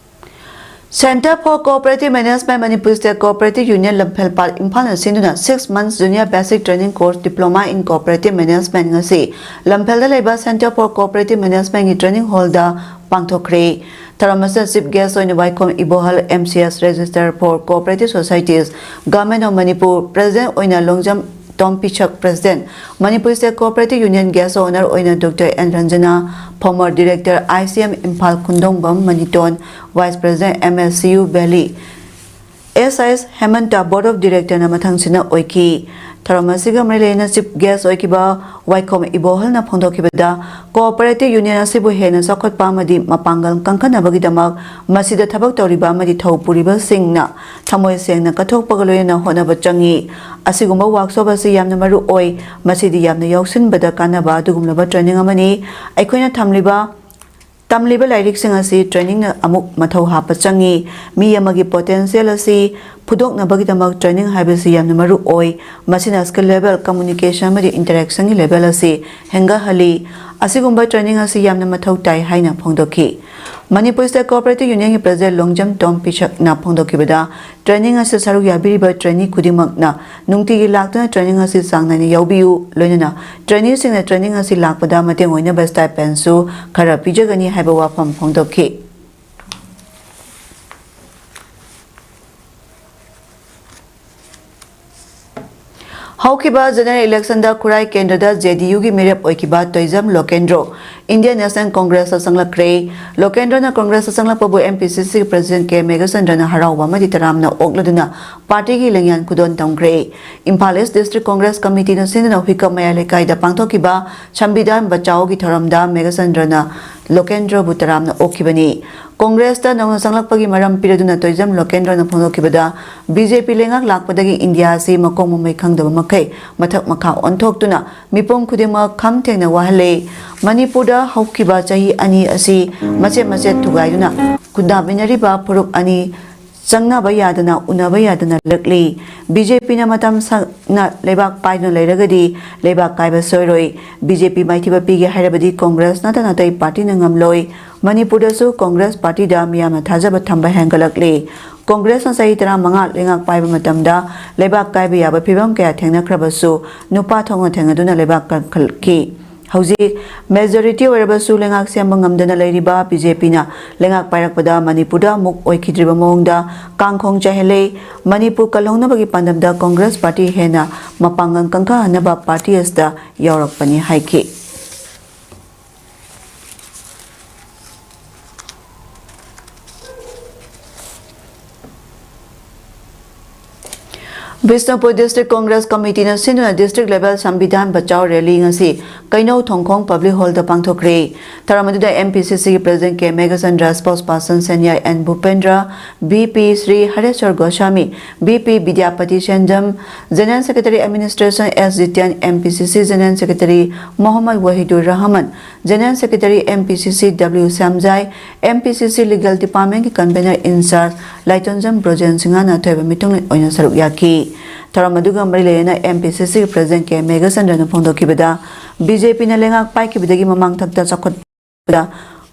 Centre for Cooperative Management Manipur State Cooperative Union ꯂꯝꯐꯦꯜꯄꯥꯠ ꯏꯝꯐꯥꯜꯅ ꯁꯤꯟꯗꯨꯅ six months Junior Basic Training Course Diploma in Cooperative Management ꯉꯁꯤ ꯂꯝꯐꯦꯜꯗ ꯂꯩꯕ Centre for Cooperative Managementꯒꯤ training hallꯗ ꯄꯥꯡꯊꯣꯛꯈ꯭ꯔꯦ꯫ ꯊꯧꯔꯝ ꯑꯁꯤꯗ chief guest ꯑꯣꯏꯅ ꯋꯥꯏꯈꯣꯝ ꯏꯕꯣꯍꯜ, M C S Register for Cooperative Societies, Government of Manipur, President ꯑꯣꯏꯅ ꯂꯣꯡꯖꯝ ꯇꯣꯝ ꯄꯤꯁꯛ, President, Manipur State Cooperative Union, Guest of Honour ꯑꯣꯏꯅ Doctor N Ranjana, former Director, I C M Imphal, ꯈꯨꯟꯗꯣꯡꯕꯝ ꯃꯅꯤꯇꯣꯟ, Vice President, M S C U Valley, S I S ꯍꯦꯃꯟꯇ, Board of Directorꯅ ꯃꯊꯪꯁꯤꯠꯅ ꯑꯣꯏꯈꯤ꯫ ꯊꯧꯔꯝ ꯑꯁꯤꯒ ꯃꯔꯤ ꯂꯩꯅꯅ chief guest ꯑꯣꯏꯈꯤꯕ ꯋꯥꯏꯈꯣꯝ ꯏꯕꯣꯍꯜꯅ ꯐꯣꯡꯗꯣꯛꯈꯤꯕꯗ, cooperative union ꯑꯁꯤꯕꯨ ꯍꯦꯟꯅ ꯆꯥꯎꯈꯠꯄ ꯑꯃꯗꯤ ꯃꯄꯥꯡꯒꯜ ꯀꯟꯈꯠꯅꯕꯒꯤꯗꯃꯛ ꯃꯁꯤꯗ ꯊꯕꯛ ꯇꯧꯔꯤꯕ ꯑꯃꯗꯤ ꯊꯧ ꯄꯨꯔꯤꯕꯁꯤꯡꯅ ꯊꯃꯣꯏ ꯁꯦꯡꯅ ꯀꯠꯊꯣꯛꯄꯒ ꯂꯣꯏꯅꯅ ꯍꯣꯠꯅꯕ ꯆꯪꯏ꯫ ꯑꯁꯤꯒꯨꯝꯕ workshop ꯑꯁꯤ ꯌꯥꯝꯅ ꯃꯔꯨ ꯑꯣꯏ꯫ ꯃꯁꯤꯗꯤ ꯌꯥꯝꯅ ꯌꯥꯎꯁꯤꯟꯕꯗ ꯀꯥꯟꯅꯕ ꯑꯗꯨꯒꯨꯝꯂꯕ training ꯑꯃꯅꯤ꯫ ꯑꯩꯈꯣꯏꯅ ꯊꯝꯂꯤꯕ ꯇꯝꯂꯤꯕ ꯂꯥꯏꯔꯤꯛꯁꯤꯡ ꯑꯁꯤ ꯇ꯭ꯔꯦꯅꯤꯡꯅ ꯑꯃꯨꯛ ꯃꯊꯧ ꯍꯥꯞꯄ ꯆꯪꯏ꯫ ꯃꯤ ꯑꯃꯒꯤ ꯄꯣꯇꯦꯟꯁꯤꯌꯦꯜ ꯑꯁꯤ ꯐꯨꯗꯣꯛꯅꯕꯒꯤꯗꯃꯛ ꯇ꯭ꯔꯦꯅꯤꯡ ꯍꯥꯏꯕꯁꯤ ꯌꯥꯝꯅ ꯃꯔꯨ ꯑꯣꯏ꯫ ꯃꯁꯤꯅ ꯁ꯭ꯀꯤꯜ ꯂꯦꯚꯦꯜ, ꯀꯝꯃ꯭ꯌꯨꯅꯤꯀꯦꯁꯟ ꯑꯃꯗꯤ ꯏꯟꯇꯔꯦꯛꯁꯟꯒꯤ ꯂꯦꯚꯦꯜ ꯑꯁꯤ ꯍꯦꯟꯒꯠꯍꯜꯂꯤ꯫ ꯑꯁꯤꯒꯨꯝꯕ ꯇ꯭ꯔꯦꯅꯤꯡ ꯑꯁꯤ ꯌꯥꯝꯅ ꯃꯊꯧ ꯇꯥꯏ ꯍꯥꯏꯅ ꯐꯣꯡꯗꯣꯛꯈꯤ꯫ Manipur state cooperative ꯌꯨꯅꯤꯌꯟꯒꯤ president Longjam ꯇꯣꯝ ꯄꯤꯁꯛꯅ ꯐꯣꯡꯗꯣꯛꯈꯤꯕꯗ, ꯇ꯭ꯔꯦꯅꯤꯡ ꯑꯁꯤꯗ ꯁꯔꯨꯛ ꯌꯥꯕꯤꯔꯤꯕ ꯇ꯭ꯔꯦꯅꯤ ꯈꯨꯗꯤꯡꯃꯛꯅ ꯅꯨꯡꯇꯤꯒꯤ ꯂꯥꯛꯇꯨꯅ ꯇ꯭ꯔꯦꯅꯤꯡ ꯑꯁꯤ ꯆꯥꯡ ꯅꯥꯏꯅ ꯌꯥꯎꯕꯤꯌꯨ, ꯂꯣꯏꯅꯅ ꯇ꯭ꯔꯦꯅꯤꯁꯤꯡꯅ ꯇ꯭ꯔꯦꯅꯤꯡ ꯑꯁꯤ ꯂꯥꯛꯄꯗ ꯃꯇꯦꯡ ꯑꯣꯏꯅꯕ ꯁ꯭ꯇꯥꯏꯄꯦꯟꯁꯨ ꯈꯔ ꯄꯤꯖꯒꯅꯤ ꯍꯥꯏꯕ ꯋꯥꯐꯝ ꯐꯣꯡꯗꯣꯛꯈꯤ꯫ ꯍꯧꯈꯤꯕ ꯖꯦꯅꯔꯦꯜ ꯏꯂꯦꯛꯁꯟꯗ ꯈꯨꯔꯥꯏ ꯀꯦꯟꯗ꯭ꯔꯗ ꯖꯦ ꯗꯤ ꯌꯨꯒꯤ ꯃꯤꯔꯦꯞ ꯑꯣꯏꯈꯤꯕ ꯇꯣꯏꯖꯝ ꯂꯣꯀꯦꯟꯗ꯭ꯔꯣ ꯏꯟꯗꯤꯌꯟ ꯅꯦꯁꯅꯦꯜ ꯀꯣꯡꯒ꯭ꯔꯦꯁꯇ ꯆꯪꯂꯛꯈ꯭ꯔꯦ꯫ ꯂꯣꯀꯦꯟꯗ꯭ꯔꯣꯅ ꯀꯣꯡꯒ꯭ꯔꯦꯁꯇ ꯆꯪꯂꯛꯄꯕꯨ ꯑꯦꯝ ꯄꯤ ꯁꯤ ꯁꯤꯒꯤ ꯄ꯭ꯔꯁꯤꯗꯦꯟꯠ ꯀꯦ ꯃꯦꯘꯆꯟꯗ꯭ꯔꯅ ꯍꯔꯥꯎꯕ ꯑꯃꯗꯤ ꯇꯔꯥꯝꯅ ꯑꯣꯛꯂꯗꯨꯅ ꯄꯥꯔꯇꯤꯒꯤ ꯂꯦꯡꯌꯥꯟ ꯈꯨꯗꯣꯟ ꯇꯝꯈ꯭ꯔꯦ꯫ ꯏꯝꯐꯥꯜ ꯏꯁ ꯗꯤꯁꯇ꯭ꯔꯤꯛ ꯀꯣꯡꯒ꯭ꯔꯦꯁ ꯀꯃꯤꯇꯤꯅ ꯁꯤꯟꯗꯨꯅ ꯍꯨꯏꯀꯞ ꯃꯌꯥꯏ ꯂꯩꯀꯥꯏꯗ ꯄꯥꯡꯊꯣꯛꯈꯤꯕ ꯁꯝꯕꯤꯙꯥꯟ ꯕꯆꯥꯎꯒꯤ ꯊꯧꯔꯝꯗ ꯃꯦꯘꯆꯟꯗ꯭ꯔꯅ ꯂꯣꯀꯦꯟꯗ꯭ꯔꯣꯕꯨ ꯇꯔꯥꯝꯅ ꯑꯣꯛꯈꯤꯕꯅꯤ꯫ ꯀꯣꯡꯒ꯭ꯔꯦꯁꯇ ꯅꯧꯅ ꯆꯪꯂꯛꯄꯒꯤ ꯃꯔꯝ ꯄꯤꯔꯗꯨꯅ ꯇꯣꯏꯖꯝ ꯂꯣꯀꯦꯟꯗ꯭ꯔꯣꯅ ꯐꯣꯡꯗꯣꯛꯈꯤꯕꯗ, ꯕꯤ ꯖꯦ ꯄꯤ ꯂꯩꯉꯥꯛ ꯂꯥꯛꯄꯗꯒꯤ ꯏꯟꯗꯤꯌꯥ ꯑꯁꯤ ꯃꯀꯣꯛ ꯃꯃꯩ ꯈꯪꯗꯕ ꯃꯈꯩ ꯃꯊꯛ ꯃꯈꯥ ꯑꯣꯟꯊꯣꯛꯇꯨꯅ ꯃꯤꯄꯨꯝ ꯈꯨꯗꯤꯡꯃꯛ ꯈꯝ ꯊꯦꯡꯅ ꯋꯥꯍꯜꯂꯦ꯫ ꯃꯅꯤꯄꯨꯔꯗ ꯍꯧꯈꯤꯕ ꯆꯍꯤ ꯑꯅꯤ ꯑꯁꯤ ꯃꯆꯦꯠ ꯃꯆꯦꯠ ꯊꯨꯒꯥꯏꯗꯨꯅ ꯈꯨꯟꯗꯥꯃꯤꯟꯅꯔꯤꯕ ꯐꯨꯔꯨꯞ ꯑꯅꯤ ꯆꯪꯅꯕ ꯌꯥꯗꯅ, ꯎꯅꯕ ꯌꯥꯗꯅ ꯂꯩꯔꯛꯂꯤ꯫ ꯕꯤ ꯖꯦ ꯄꯤꯅ ꯃꯇꯝ ꯁꯥꯡꯅ ꯂꯩꯕꯥꯛ ꯄꯥꯏꯗꯨꯅ ꯂꯩꯔꯒꯗꯤ ꯂꯩꯕꯥꯛ ꯀꯥꯏꯕ ꯁꯣꯏꯔꯣꯏ꯫ ꯕꯤ ꯖꯦ ꯄꯤ ꯃꯥꯏꯊꯤꯕ ꯄꯤꯒꯦ ꯍꯥꯏꯔꯕꯗꯤ ꯀꯣꯡꯒ꯭ꯔꯦꯁ ꯅꯠꯇꯅ ꯑꯇꯩ ꯄꯥꯔꯇꯤꯅ ꯉꯝꯂꯣꯏ꯫ ꯃꯅꯤꯄꯨꯔꯗꯁꯨ ꯀꯣꯡꯒ꯭ꯔꯦꯁ ꯄꯥꯔꯇꯤꯗ ꯃꯤꯌꯥꯝꯅ ꯊꯥꯖꯕ ꯊꯝꯕ ꯍꯦꯟꯒꯠꯂꯛꯂꯤ꯫ ꯀꯣꯡꯒ꯭ꯔꯦꯁꯅ ꯆꯍꯤ ꯇꯔꯥꯃꯉꯥ ꯂꯩꯉꯥꯛ ꯄꯥꯏꯕ ꯃꯇꯝꯗ ꯂꯩꯕꯥꯛ ꯀꯥꯏꯕ ꯌꯥꯕ ꯐꯤꯚꯝ ꯀꯌꯥ ꯊꯦꯡꯅꯈ꯭ꯔꯕꯁꯨ ꯅꯨꯄꯥ ꯊꯣꯛꯅ ꯊꯦꯡꯅꯗꯨꯅ ꯂꯩꯕꯥꯛ ꯀꯟꯈꯠꯂꯛꯈꯤ꯫ ꯍꯧꯖꯤꯛ ꯃꯦꯖꯣꯔꯤꯇꯤ ꯑꯣꯏꯔꯕꯁꯨ ꯂꯩꯉꯥꯛ ꯁꯦꯝꯕ ꯉꯝꯗꯅ ꯂꯩꯔꯤꯕ ꯕꯤ ꯖꯦ ꯄꯤꯅ ꯂꯩꯉꯥꯛ ꯄꯥꯏꯔꯛꯄꯗ ꯃꯅꯤꯄꯨꯔꯗ ꯑꯃꯨꯛ ꯑꯣꯏꯈꯤꯗ꯭ꯔꯤꯕ ꯃꯑꯣꯡꯗ ꯀꯥꯡꯈꯣꯡ ꯆꯥꯏꯍꯜꯂꯦ꯫ ꯃꯅꯤꯄꯨꯔ ꯀꯜꯍꯧꯅꯕꯒꯤ ꯄꯥꯟꯗꯝꯗ ꯀꯣꯡꯒ꯭ꯔꯦꯁ ꯄꯥꯔꯇꯤ ꯍꯦꯟꯅ ꯃꯄꯥꯡꯒꯜ ꯀꯟꯈꯠꯍꯟꯅꯕ ꯄꯥꯔꯇꯤ ꯑꯁꯤꯗ ꯌꯥꯎꯔꯛꯄꯅꯤ ꯍꯥꯏꯈꯤ꯫ ꯕꯤꯁꯅꯨꯄꯨꯔ District Congress Committeeꯅ ꯁꯤꯟꯗꯨꯅ District Level Samvidhan Bachao Rally ꯉꯁꯤ ꯀꯩꯅꯧ ꯊꯣꯡꯈꯣꯡ Public Hallꯗ ꯄꯥꯡꯊꯣꯛꯈ꯭ꯔꯦ꯫ ꯊꯧꯔꯝ ꯑꯗꯨꯗ MPCCꯒꯤ President K Meghachandra, Spokesperson Senyai N Bhupendra, VP Shri Hareshwar Goswami, VP Bidyapati Senjam, General Secretary Administration S Jityen, MPCC General Secretary Mohammad Wahidur Rahman, General Secretary MPCC W Shyamjai, MPCC Legal Departmentꯀꯤ Convener in Charge Laitonjam Brojen ꯁꯤꯡꯍꯅ ꯑꯊꯣꯏꯕ ꯃꯤꯊꯨꯡꯂꯦꯟ ꯑꯣꯏꯅ ꯁꯔꯨꯛ ꯌꯥꯈꯤ꯫ ꯊꯧꯔꯝ ꯑꯗꯨꯒ ꯃꯔꯤ ꯂꯩꯅꯅ MPCCꯒꯤ President ꯀꯦ ꯃꯦꯘꯆꯟꯗ꯭ꯔꯅ ꯐꯣꯡꯗꯣꯛꯈꯤꯕꯗ, BJPꯅ ꯂꯩꯉꯥꯛ ꯄꯥꯏꯈꯤꯕꯗꯒꯤ ꯃꯃꯥꯡ ꯊꯛꯇ ꯆꯥꯎꯈꯠꯄꯗ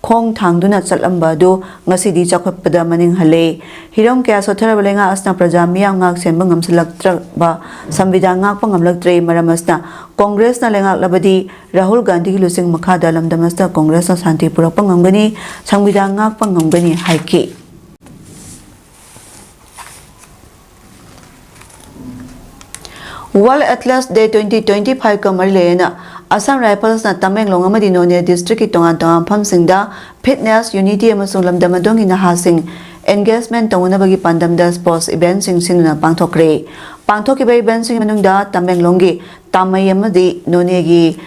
ꯈꯣꯡ ꯊꯥꯡꯗꯨꯅ ꯆꯠꯂꯝꯕ ꯑꯗꯨ ꯉꯁꯤꯗꯤ ꯆꯥꯎꯈꯠꯄꯗ ꯃꯅꯤꯡ ꯍꯜꯂꯦ꯫ ꯍꯤꯔꯝ ꯀꯌꯥ ꯁꯣꯠꯊꯔꯕ ꯂꯩꯉꯥꯛ ꯑꯁꯤꯅ ꯄ꯭ꯔꯖꯥ ꯃꯤꯌꯥꯝ ꯉꯥꯛ ꯁꯦꯟꯕ ꯉꯝꯁꯤꯜꯂꯛꯇ꯭ꯔꯕ, ꯁꯪꯕꯤꯙꯥꯟ ꯉꯥꯛꯄ ꯉꯝꯂꯛꯇ꯭ꯔꯦ꯫ ꯃꯔꯝ ꯑꯁꯤꯅ ꯀꯣꯡꯒ꯭ꯔꯦꯁꯅ ꯂꯩꯉꯥꯛꯂꯕꯗꯤ ꯔꯥꯍꯨꯜ ꯒꯥꯟꯙꯤꯒꯤ ꯂꯨꯆꯤꯡ ꯃꯈꯥꯗ ꯂꯝꯗꯝ ꯑꯁꯤꯗ ꯀꯣꯡꯒ꯭ꯔꯦꯁꯅ ꯁꯥꯟꯇꯤ ꯄꯨꯔꯛꯄ ꯉꯝꯒꯅꯤ, ꯁꯪꯕꯤꯙꯥꯟ ꯉꯥꯛꯄ ꯉꯝꯒꯅꯤ ꯍꯥꯏꯈꯤ꯫ World Athletics Day twenty twenty-fiveꯀ ꯃꯔꯤ ꯂꯩꯅꯅ Assam Riflesꯅ ꯇꯃꯦꯡꯂꯣꯡ ꯑꯃꯗꯤ ꯅꯣꯅꯦ Districtꯀꯤ ꯇꯣꯉꯥꯟ ꯇꯣꯉꯥꯟꯕ ꯃꯐꯝꯁꯤꯡꯗ fitness, unity ꯑꯃꯁꯨꯡ ꯂꯝꯗꯝ ꯑꯗꯨꯒꯤ ꯅꯍꯥꯁꯤꯡ engagement ꯇꯧꯅꯅꯕꯒꯤ ꯄꯥꯟꯗꯝꯗ sports eventꯁꯤꯡ ꯁꯤꯟꯗꯨꯅ ꯄꯥꯡꯊꯣꯛꯈ꯭ꯔꯦ꯫ ꯄꯥꯡꯊꯣꯛꯈꯤꯕ eventꯁꯤꯡꯒꯤ ꯃꯅꯨꯡꯗ ꯇꯃꯦꯡꯂꯣꯡꯒꯤ ꯇꯥꯃꯩ ꯑꯃꯗꯤ ꯅꯣꯅꯦꯒꯤ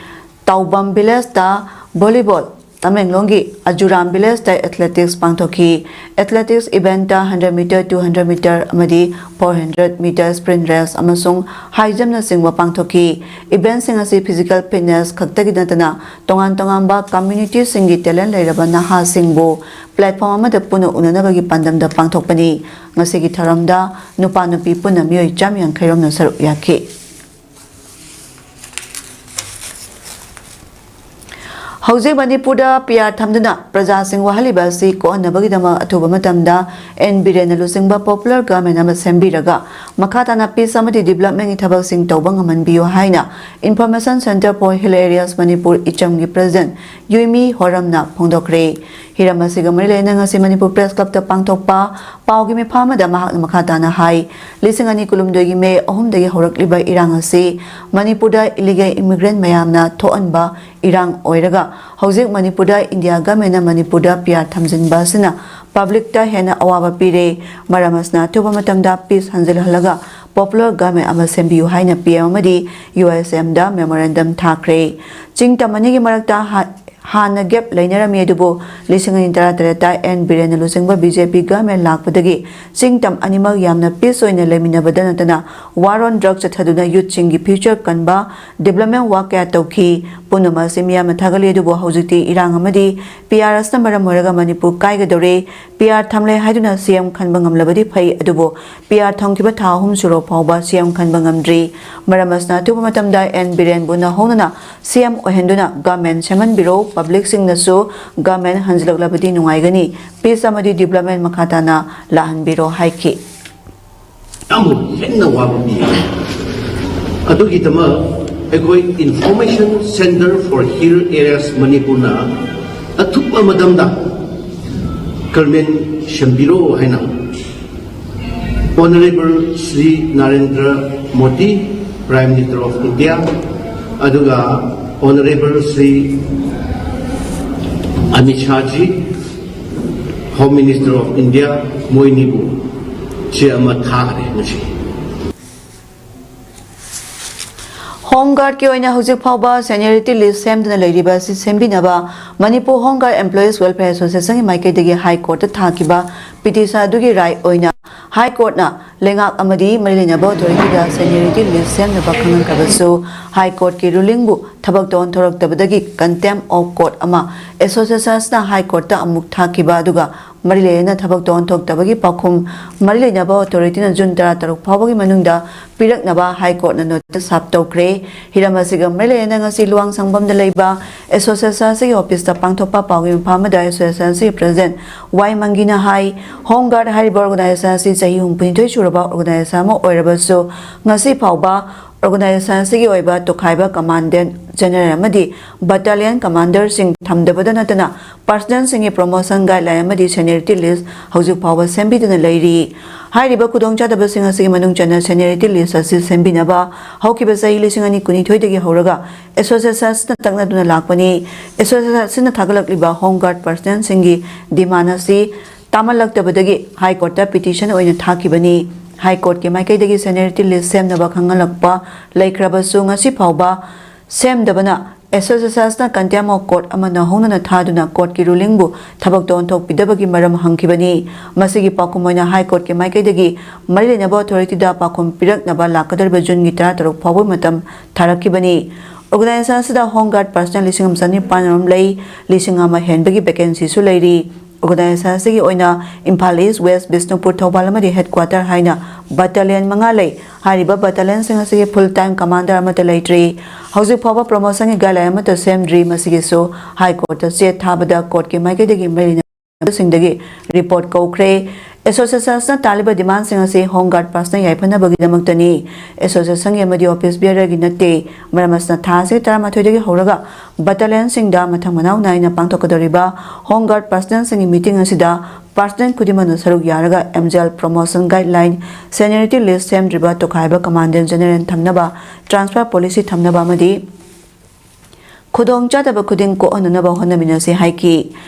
ꯇꯥꯎꯕꯝ Villageꯇ volleyball, ꯇꯃꯦꯡꯂꯣꯡꯒꯤ ꯑꯖꯨꯔꯥꯝ Villageꯇ athletics ꯄꯥꯡꯊꯣꯛꯈꯤ꯫ Athletics eventꯇ hundred meter, two hundred meter ꯑꯃꯗꯤ four hundred meter sprint race ꯑꯃꯁꯨꯡ high jumpꯅꯆꯤꯡꯕ ꯄꯥꯡꯊꯣꯛꯈꯤ꯫ Eventꯁꯤꯡ ꯑꯁꯤ physical fitness ꯈꯛꯇꯒꯤ ꯅꯠꯇꯅ ꯇꯣꯉꯥꯟ ꯇꯣꯉꯥꯟꯕ communityꯁꯤꯡꯒꯤ talent ꯂꯩꯔꯕ ꯅꯍꯥꯁꯤꯡꯕꯨ platform ꯑꯃꯗ ꯄꯨꯟꯅ ꯎꯅꯅꯕꯒꯤ ꯄꯥꯟꯗꯝꯗ ꯄꯥꯡꯊꯣꯛꯄꯅꯤ꯫ ꯉꯁꯤꯒꯤ ꯊꯧꯔꯝꯗ ꯅꯨꯄꯥ ꯅꯨꯄꯤ ꯄꯨꯟꯅ ꯃꯤꯑꯣꯏ ꯆꯥꯝꯃ ꯌꯥꯡꯈꯩ ꯔꯣꯝꯅ ꯁꯔꯨꯛ ꯌꯥꯈꯤ꯫ ꯍꯧꯖꯤꯛ ꯃꯅꯤꯄꯨꯔꯗ PR ꯊꯝꯗꯨꯅ ꯄ꯭ꯔꯖꯥꯁꯤꯡ ꯋꯥꯍꯜꯂꯤꯕ ꯑꯁꯤ ꯀꯣꯛꯍꯟꯅꯕꯒꯤꯗꯃꯛ ꯑꯊꯨꯕ ꯃꯇꯝꯗ ꯑꯦꯟ ꯕꯤꯔꯦꯟꯅ ꯂꯨꯆꯤꯡꯕ popular government ꯑꯃ ꯁꯦꯝꯕꯤꯔꯒ ꯃꯈꯥ ꯇꯥꯅ peace ꯑꯃꯗꯤ developmentꯀꯤ ꯊꯕꯛꯁꯤꯡ ꯇꯧꯕ ꯉꯝꯍꯟꯕꯤꯌꯨ ꯍꯥꯏꯅ Information Centre for Hill Areas Manipur ꯏꯆꯝꯒꯤ President ꯌꯨꯏꯃꯤ ꯍꯣꯔꯝꯅ ꯐꯣꯡꯗꯣꯛꯈ꯭ꯔꯦ꯫ ꯍꯤꯔꯝ ꯑꯁꯤꯒ ꯃꯔꯤ ꯂꯩꯅꯅ ꯉꯁꯤ ꯃꯅꯤꯄꯨꯔ Press Clubꯇ ꯄꯥꯡꯊꯣꯛꯄ ꯄꯥꯎꯒꯤ ꯃꯤꯐꯝ ꯑꯃꯗ ꯃꯍꯥꯛꯅ ꯃꯈꯥ ꯇꯥꯅ ꯍꯥꯏ, ꯂꯤꯁꯤꯡ ꯑꯅꯤ ꯀꯨꯟꯍꯨꯝꯗꯣꯏꯒꯤ May ꯑꯍꯨꯝꯗꯒꯤ ꯍꯧꯔꯛꯂꯤꯕ ꯏꯔꯥꯡ ꯑꯁꯤ ꯃꯅꯤꯄꯨꯔꯗ illegal immigrant ꯃꯌꯥꯝꯅ ꯊꯣꯛꯍꯟꯕ ꯏꯔꯥꯡ ꯑꯣꯏꯔꯒ, ꯍꯧꯖꯤꯛ ꯃꯅꯤꯄꯨꯔꯗ India governmentꯅ ꯃꯅꯤꯄꯨꯔꯗ PR ꯊꯝꯖꯤꯟꯕ ꯑꯁꯤꯅ publicꯇ ꯍꯦꯟꯅ ꯑꯋꯥꯕ ꯄꯤꯔꯦ꯫ ꯃꯔꯝ ꯑꯁꯤꯅ ꯑꯊꯨꯕ ꯃꯇꯝꯗ peace ꯍꯟꯖꯤꯜꯍꯜꯂꯒ popular government ꯑꯃ ꯁꯦꯝꯕꯤꯌꯨ ꯍꯥꯏꯅ ꯄꯤ ꯑꯦꯝ ꯑꯃꯗꯤ ꯌꯨ ꯑꯦꯁ ꯑꯦꯝꯗ memorandum ꯊꯥꯈ꯭ꯔꯦ꯫ ꯆꯤꯡ ꯇꯝ ꯑꯅꯤꯒꯤ ꯃꯔꯛꯇ ꯍꯥ-, ꯍꯥꯟꯅ gap ꯂꯩꯅꯔꯝꯃꯤ, ꯑꯗꯨꯕꯨ ꯂꯤꯁꯤꯡ ꯑꯅꯤ ꯇꯔꯥꯇꯔꯦꯠꯇ ꯑꯦꯟ ꯕꯤꯔꯦꯟꯅ ꯂꯨꯆꯤꯡꯕ ꯕꯤ ꯖꯦ ꯄꯤ government ꯂꯥꯛꯄꯗꯒꯤ ꯆꯤꯡ ꯇꯝ ꯑꯅꯤꯃꯛ ꯌꯥꯝꯅ peace ꯑꯣꯏꯅ ꯂꯩꯃꯤꯟꯅꯕꯗ ꯅꯠꯇꯅ war on drugs ꯆꯠꯊꯗꯨꯅ youthꯁꯤꯡꯒꯤ future ꯀꯟꯕ development work ꯀꯌꯥ ꯇꯧꯈꯤ꯫ ꯄꯨꯝꯅꯃꯛ ꯑꯁꯤ ꯃꯤꯌꯥꯝꯅ ꯊꯥꯒꯠꯂꯤ, ꯑꯗꯨꯕꯨ ꯍꯧꯖꯤꯛꯇꯤ ꯏꯔꯥꯡ ꯑꯃꯗꯤ ꯄꯤ ꯑꯥꯔ ꯑꯁꯤꯅ ꯃꯔꯝ ꯑꯣꯏꯔꯒ ꯃꯅꯤꯄꯨꯔ ꯀꯥꯏꯒꯗꯧꯔꯦ꯫ ꯄꯤ ꯑꯥꯔ ꯊꯝꯂꯦ ꯍꯥꯏꯗꯨꯅ ꯁꯤ ꯑꯦꯝ ꯈꯟꯕ ꯉꯝꯂꯕꯗꯤ ꯐꯩ, ꯑꯗꯨꯕꯨ ꯄꯤ ꯑꯥꯔ ꯊꯝꯈꯤꯕ ꯊꯥ ꯑꯍꯨꯝ ꯁꯨꯔꯕ ꯐꯥꯎꯕ ꯁꯤ ꯑꯦꯝ ꯈꯟꯕ ꯉꯝꯗ꯭ꯔꯤ꯫ ꯃꯔꯝ ꯑꯁꯤꯅ ꯑꯊꯨꯕ ꯃꯇꯝꯗ ꯑꯦꯟ ꯕꯤꯔꯦꯟꯕꯨ ꯅꯧꯍꯧꯅꯅ ꯁꯤ ꯑꯦꯝ ꯑꯣꯏꯍꯟꯗꯨꯅ government ꯁꯦꯝꯍꯟꯕꯤꯔꯣ꯫ Publicꯁꯤꯡꯅꯁꯨ government ꯍꯟꯖꯤꯜꯂꯛꯂꯕꯗꯤ ꯅꯨꯡꯉꯥꯏꯒꯅꯤ꯫ Peace ꯑꯃꯗꯤ development ꯃꯈꯥ ꯇꯥꯅ ꯂꯥꯛꯍꯟꯕꯤꯔꯣ ꯍꯥꯏꯈꯤ꯫ ꯌꯥꯝ ꯍꯦꯟꯅ ꯋꯥꯕ ꯄꯤ꯫ ꯑꯗꯨꯒꯤꯗꯃꯛ ꯑꯩꯈꯣꯏ Information Center for Hill Areas ꯃꯅꯤꯄꯨꯔꯅ ꯑꯊꯨꯕ ꯃꯇꯝꯗ government ꯁꯦꯝꯕꯤꯔꯣ ꯍꯥꯏꯅ Honorable Shri Narendra Modi, Prime Minister of India, ꯑꯗꯨꯒ Honorable Shri Amit ꯁꯥꯍꯖꯤ, Home Minister of India, ꯃꯣꯏꯅꯤꯕꯨ ꯆꯦ ꯑꯃ ꯊꯥꯈ꯭ꯔꯦ ꯉꯁꯤ꯫ Home Guardꯀꯤ ꯑꯣꯏꯅ ꯍꯧꯖꯤꯛ ꯐꯥꯎꯕ seniority list ꯁꯦꯝꯗꯨꯅ ꯂꯩꯔꯤꯕ ꯑꯁꯤ ꯁꯦꯝꯕꯤꯅꯕ Manipur Home Guard Employees Welfare Associationꯒꯤ ꯃꯥꯏꯀꯩꯗꯒꯤ High Courtꯇ ꯊꯥꯈꯤꯕ petition ꯑꯗꯨꯒꯤ ꯔꯥꯏ ꯑꯣꯏꯅ High Courtꯅ ꯂꯩꯉꯥꯛ ꯑꯃꯗꯤ ꯃꯔꯤ ꯂꯩꯅꯕ authorityꯗ seniority list ꯁꯦꯝꯅꯕ ꯈꯪꯍꯟꯈ꯭ꯔꯕꯁꯨ, High Courtꯀꯤ rulingꯕꯨ ꯊꯕꯛꯇ ꯑꯣꯟꯊꯣꯔꯛꯇꯕꯗꯒꯤ contempt of court ꯑꯃ associationꯅ High Courtꯇ ꯑꯃꯨꯛ ꯊꯥꯈꯤꯕ ꯑꯗꯨꯒ ꯃꯔꯤ ꯂꯩꯅꯅ ꯊꯕꯛꯇ ꯑꯣꯟꯊꯣꯛꯇꯕꯒꯤ ꯄꯥꯎꯈꯨꯝ ꯃꯔꯤ ꯂꯩꯅꯕ authorityꯅ June ꯇꯔꯥꯇꯔꯨꯛ ꯐꯥꯎꯕꯒꯤ ꯃꯅꯨꯡꯗ ꯄꯤꯔꯛꯅꯕ High Courtꯅ notice ꯁꯥꯞ ꯇꯧꯈ꯭ꯔꯦ꯫ ꯍꯤꯔꯝ ꯑꯁꯤꯒ ꯃꯔꯤ ꯂꯩꯅꯅ ꯉꯁꯤ ꯂꯨꯋꯥꯡꯁꯪꯕꯝꯗ ꯂꯩꯕ association ꯑꯁꯤꯒꯤ officeꯇ ꯄꯥꯡꯊꯣꯛꯄ ꯄꯥꯎꯒꯤ ꯃꯤꯐꯝ ꯑꯃꯗ association ꯑꯁꯤꯒꯤ president ꯋꯥꯏ ꯃꯪꯒꯤꯅ ꯍꯥꯏ, Home Guard ꯍꯥꯏꯔꯤꯕ organization ꯑꯁꯤ ꯆꯍꯤ ꯍꯨꯝꯐꯨꯅꯤꯊꯣꯏ ꯁꯨꯔꯕ organization ꯑꯃ ꯑꯣꯏꯔꯕꯁꯨ, ꯉꯁꯤ ꯐꯥꯎꯕ organization ꯑꯁꯤꯒꯤ ꯑꯣꯏꯕ ꯇꯣꯈꯥꯏꯕ commandant general ꯑꯃꯗꯤ battalion commanderꯁꯤꯡ ꯊꯝꯗꯕꯗ ꯅꯠꯇꯅ personnelꯁꯤꯡꯒꯤ promotion guideline ꯑꯃꯗꯤ seniority list ꯍꯧꯖꯤꯛ ꯐꯥꯎꯕ ꯁꯦꯝꯕꯤꯗꯨꯅ ꯂꯩꯔꯤ꯫ ꯍꯥꯏꯔꯤꯕ ꯈꯨꯗꯣꯡꯆꯥꯗꯕꯁꯤꯡ ꯑꯁꯤꯒꯤ ꯃꯅꯨꯡ ꯆꯟꯅ seniority list ꯑꯁꯤ ꯁꯦꯝꯕꯤꯅꯕ ꯍꯧꯈꯤꯕ ꯆꯍꯤ ꯂꯤꯁꯤꯡ ꯑꯅꯤ ꯀꯨꯟꯅꯤꯊꯣꯏꯗꯒꯤ ꯍꯧꯔꯒ association ꯑꯁꯤꯅ ꯇꯛꯅꯗꯨꯅ ꯂꯥꯛꯄꯅꯤ꯫ Association ꯑꯁꯤꯅ ꯊꯥꯒꯠꯂꯛꯂꯤꯕ Home Guard personnelꯁꯤꯡꯒꯤ demand ꯑꯁꯤ ꯇꯥꯃꯜꯂꯛꯇꯕꯗꯒꯤ High Courtꯇ petition ꯑꯣꯏꯅ ꯊꯥꯈꯤꯕꯅꯤ꯫ ꯍꯥꯏ ꯀꯣꯔꯠꯀꯤ ꯃꯥꯏꯀꯩꯗꯒꯤ ꯁꯦꯅꯤꯌꯔꯤꯇꯤ ꯂꯤꯁ ꯁꯦꯝꯅꯕ ꯈꯪꯍꯜꯂꯛꯄ ꯂꯩꯈ꯭ꯔꯕꯁꯨ, ꯉꯁꯤ ꯐꯥꯎꯕ ꯁꯦꯝꯗꯕꯅ ꯑꯦꯁꯣꯁꯤꯌꯦꯁꯟꯁꯅ ꯀꯟꯇꯦꯝ ꯑꯣꯐ ꯀꯣꯔꯠ ꯑꯃ ꯅꯧꯍꯧꯅꯅ ꯊꯥꯗꯨꯅ ꯀꯣꯔꯠꯀꯤ ꯔꯨꯂꯤꯡꯕꯨ ꯊꯕꯛꯇ ꯑꯣꯟꯊꯣꯛꯄꯤꯗꯕꯒꯤ ꯃꯔꯝ ꯍꯪꯈꯤꯕꯅꯤ꯫ ꯃꯁꯤꯒꯤ ꯄꯥꯎꯈꯨꯝ ꯑꯣꯏꯅ ꯍꯥꯏ ꯀꯣꯔꯠꯀꯤ ꯃꯥꯏꯀꯩꯗꯒꯤ ꯃꯔꯤ ꯂꯩꯅꯕ ꯑꯣꯊꯣꯔꯤꯇꯤꯗ ꯄꯥꯎꯈꯨꯝ ꯄꯤꯔꯛꯅꯕ ꯂꯥꯛꯀꯗꯧꯔꯤꯕ ꯖꯨꯟꯒꯤ ꯇꯔꯥꯇꯔꯨꯛ ꯐꯥꯎꯕ ꯃꯇꯝ ꯊꯥꯔꯛꯈꯤꯕꯅꯤ꯫ ꯑꯣꯔꯒꯅꯥꯏꯖꯦꯁꯟ ꯑꯁꯤꯗ ꯍꯣꯝ ꯒꯥꯔꯗ ꯄꯔꯁꯅꯦꯜ ꯂꯤꯁꯤꯡ ꯑꯃ ꯆꯅꯤꯄꯥꯟ ꯔꯣꯝ ꯂꯩ, ꯂꯤꯁꯤꯡ ꯑꯃ ꯍꯦꯟꯕꯒꯤ ꯚꯦꯀꯦꯟꯁꯤꯁꯨ ꯂꯩꯔꯤ꯫ ꯑꯣꯔꯒꯅꯥꯏꯖꯦꯁꯟ ꯑꯁꯤꯒꯤ ꯑꯣꯏꯅ ꯏꯝꯐꯥꯜ ꯏꯁ, ꯋꯦꯁ ꯕꯤꯁꯅꯨꯄꯨꯔ, ꯊꯧꯕꯥꯜ ꯑꯃꯗꯤ ꯍꯦꯗꯀ꯭ꯋꯥꯇꯔ ꯍꯥꯏꯅ ꯕꯠꯇꯥꯂꯤꯌꯟ ꯃꯉꯥ ꯂꯩ꯫ ꯍꯥꯏꯔꯤꯕ ꯕꯠꯇꯥꯂꯤꯌꯟꯁꯤꯡ ꯑꯁꯤꯒꯤ ꯐꯨꯜ ꯇꯥꯏꯝ ꯀꯃꯥꯟꯗꯔ ꯑꯃꯠꯇ ꯂꯩꯇ꯭ꯔꯤ꯫ ꯍꯧꯖꯤꯛ ꯐꯥꯎꯕ ꯄ꯭ꯔꯣꯃꯣꯁꯟꯒꯤ ꯒꯥꯏꯗꯂꯥꯏꯟ ꯑꯃꯠꯇ ꯁꯦꯝꯗ꯭ꯔꯤ꯫ ꯃꯁꯤꯒꯤꯁꯨ ꯍꯥꯏ ꯀꯣꯔꯠꯇ ꯆꯦ ꯊꯥꯕꯗ ꯀꯣꯔꯠꯀꯤ ꯃꯥꯏꯀꯩꯗꯒꯤ ꯃꯔꯤ ꯂꯩꯅꯕꯁꯤꯡꯗꯒꯤ ꯔꯤꯄꯣꯔꯠ ꯀꯧꯈ꯭ꯔꯦ꯫ ꯑꯦꯁꯣꯁꯤꯌꯦꯁꯟꯁꯅ ꯇꯥꯜꯂꯤꯕ ꯗꯤꯃꯥꯟꯁꯤꯡ ꯑꯁꯤ ꯍꯣꯝ ꯒꯥꯔꯗ ꯄꯔꯁꯅꯦꯜ ꯌꯥꯏꯐꯅꯕꯒꯤꯗꯃꯛꯇꯅꯤ꯫ ꯑꯦꯁꯣꯁꯤꯌꯦꯁꯟꯒꯤ ꯑꯃꯗꯤ ꯑꯣꯐꯤꯁ ꯕꯤꯌꯔꯒꯤ ꯅꯠꯇꯦ꯫ ꯃꯔꯝ ꯑꯁꯤꯅ ꯊꯥ ꯑꯁꯤꯒꯤ ꯇꯔꯥꯃꯥꯊꯣꯏꯗꯒꯤ ꯍꯧꯔꯒ ꯕꯠꯇꯥꯂꯤꯌꯟꯁꯤꯡꯗ ꯃꯊꯪ ꯃꯅꯥꯎ ꯅꯥꯏꯅ ꯄꯥꯡꯊꯣꯛꯀꯗꯧꯔꯤꯕ ꯍꯣꯝ ꯒꯥꯔꯗ ꯄꯔꯁꯅꯦꯜꯁꯤꯡꯒꯤ ꯃꯤꯇꯤꯡ ꯑꯁꯤꯗ ꯄꯔꯁꯅꯦꯜ ꯈꯨꯗꯤꯡꯃꯛꯅ ꯁꯔꯨꯛ ꯌꯥꯔꯒ M G L promotion guideline, seniority list ꯁꯦꯝꯗ꯭ꯔꯤꯕ, ꯇꯣꯈꯥꯏꯕ ꯀꯃꯥꯟꯗꯦꯟ ꯖꯦꯅꯔꯦꯜ ꯊꯝꯅꯕ, ꯇ꯭ꯔꯥꯟꯁꯐꯔ ꯄꯣꯂꯤꯁꯤ ꯊꯝꯅꯕ ꯑꯃꯗꯤ ꯈꯨꯗꯣꯡꯆꯥꯗꯕ ꯈꯨꯗꯤꯡ ꯀꯣꯛꯍꯟꯅꯅꯕ ꯍꯣꯠꯅꯃꯤꯟꯅꯁꯤ ꯍꯥꯏꯈꯤ꯫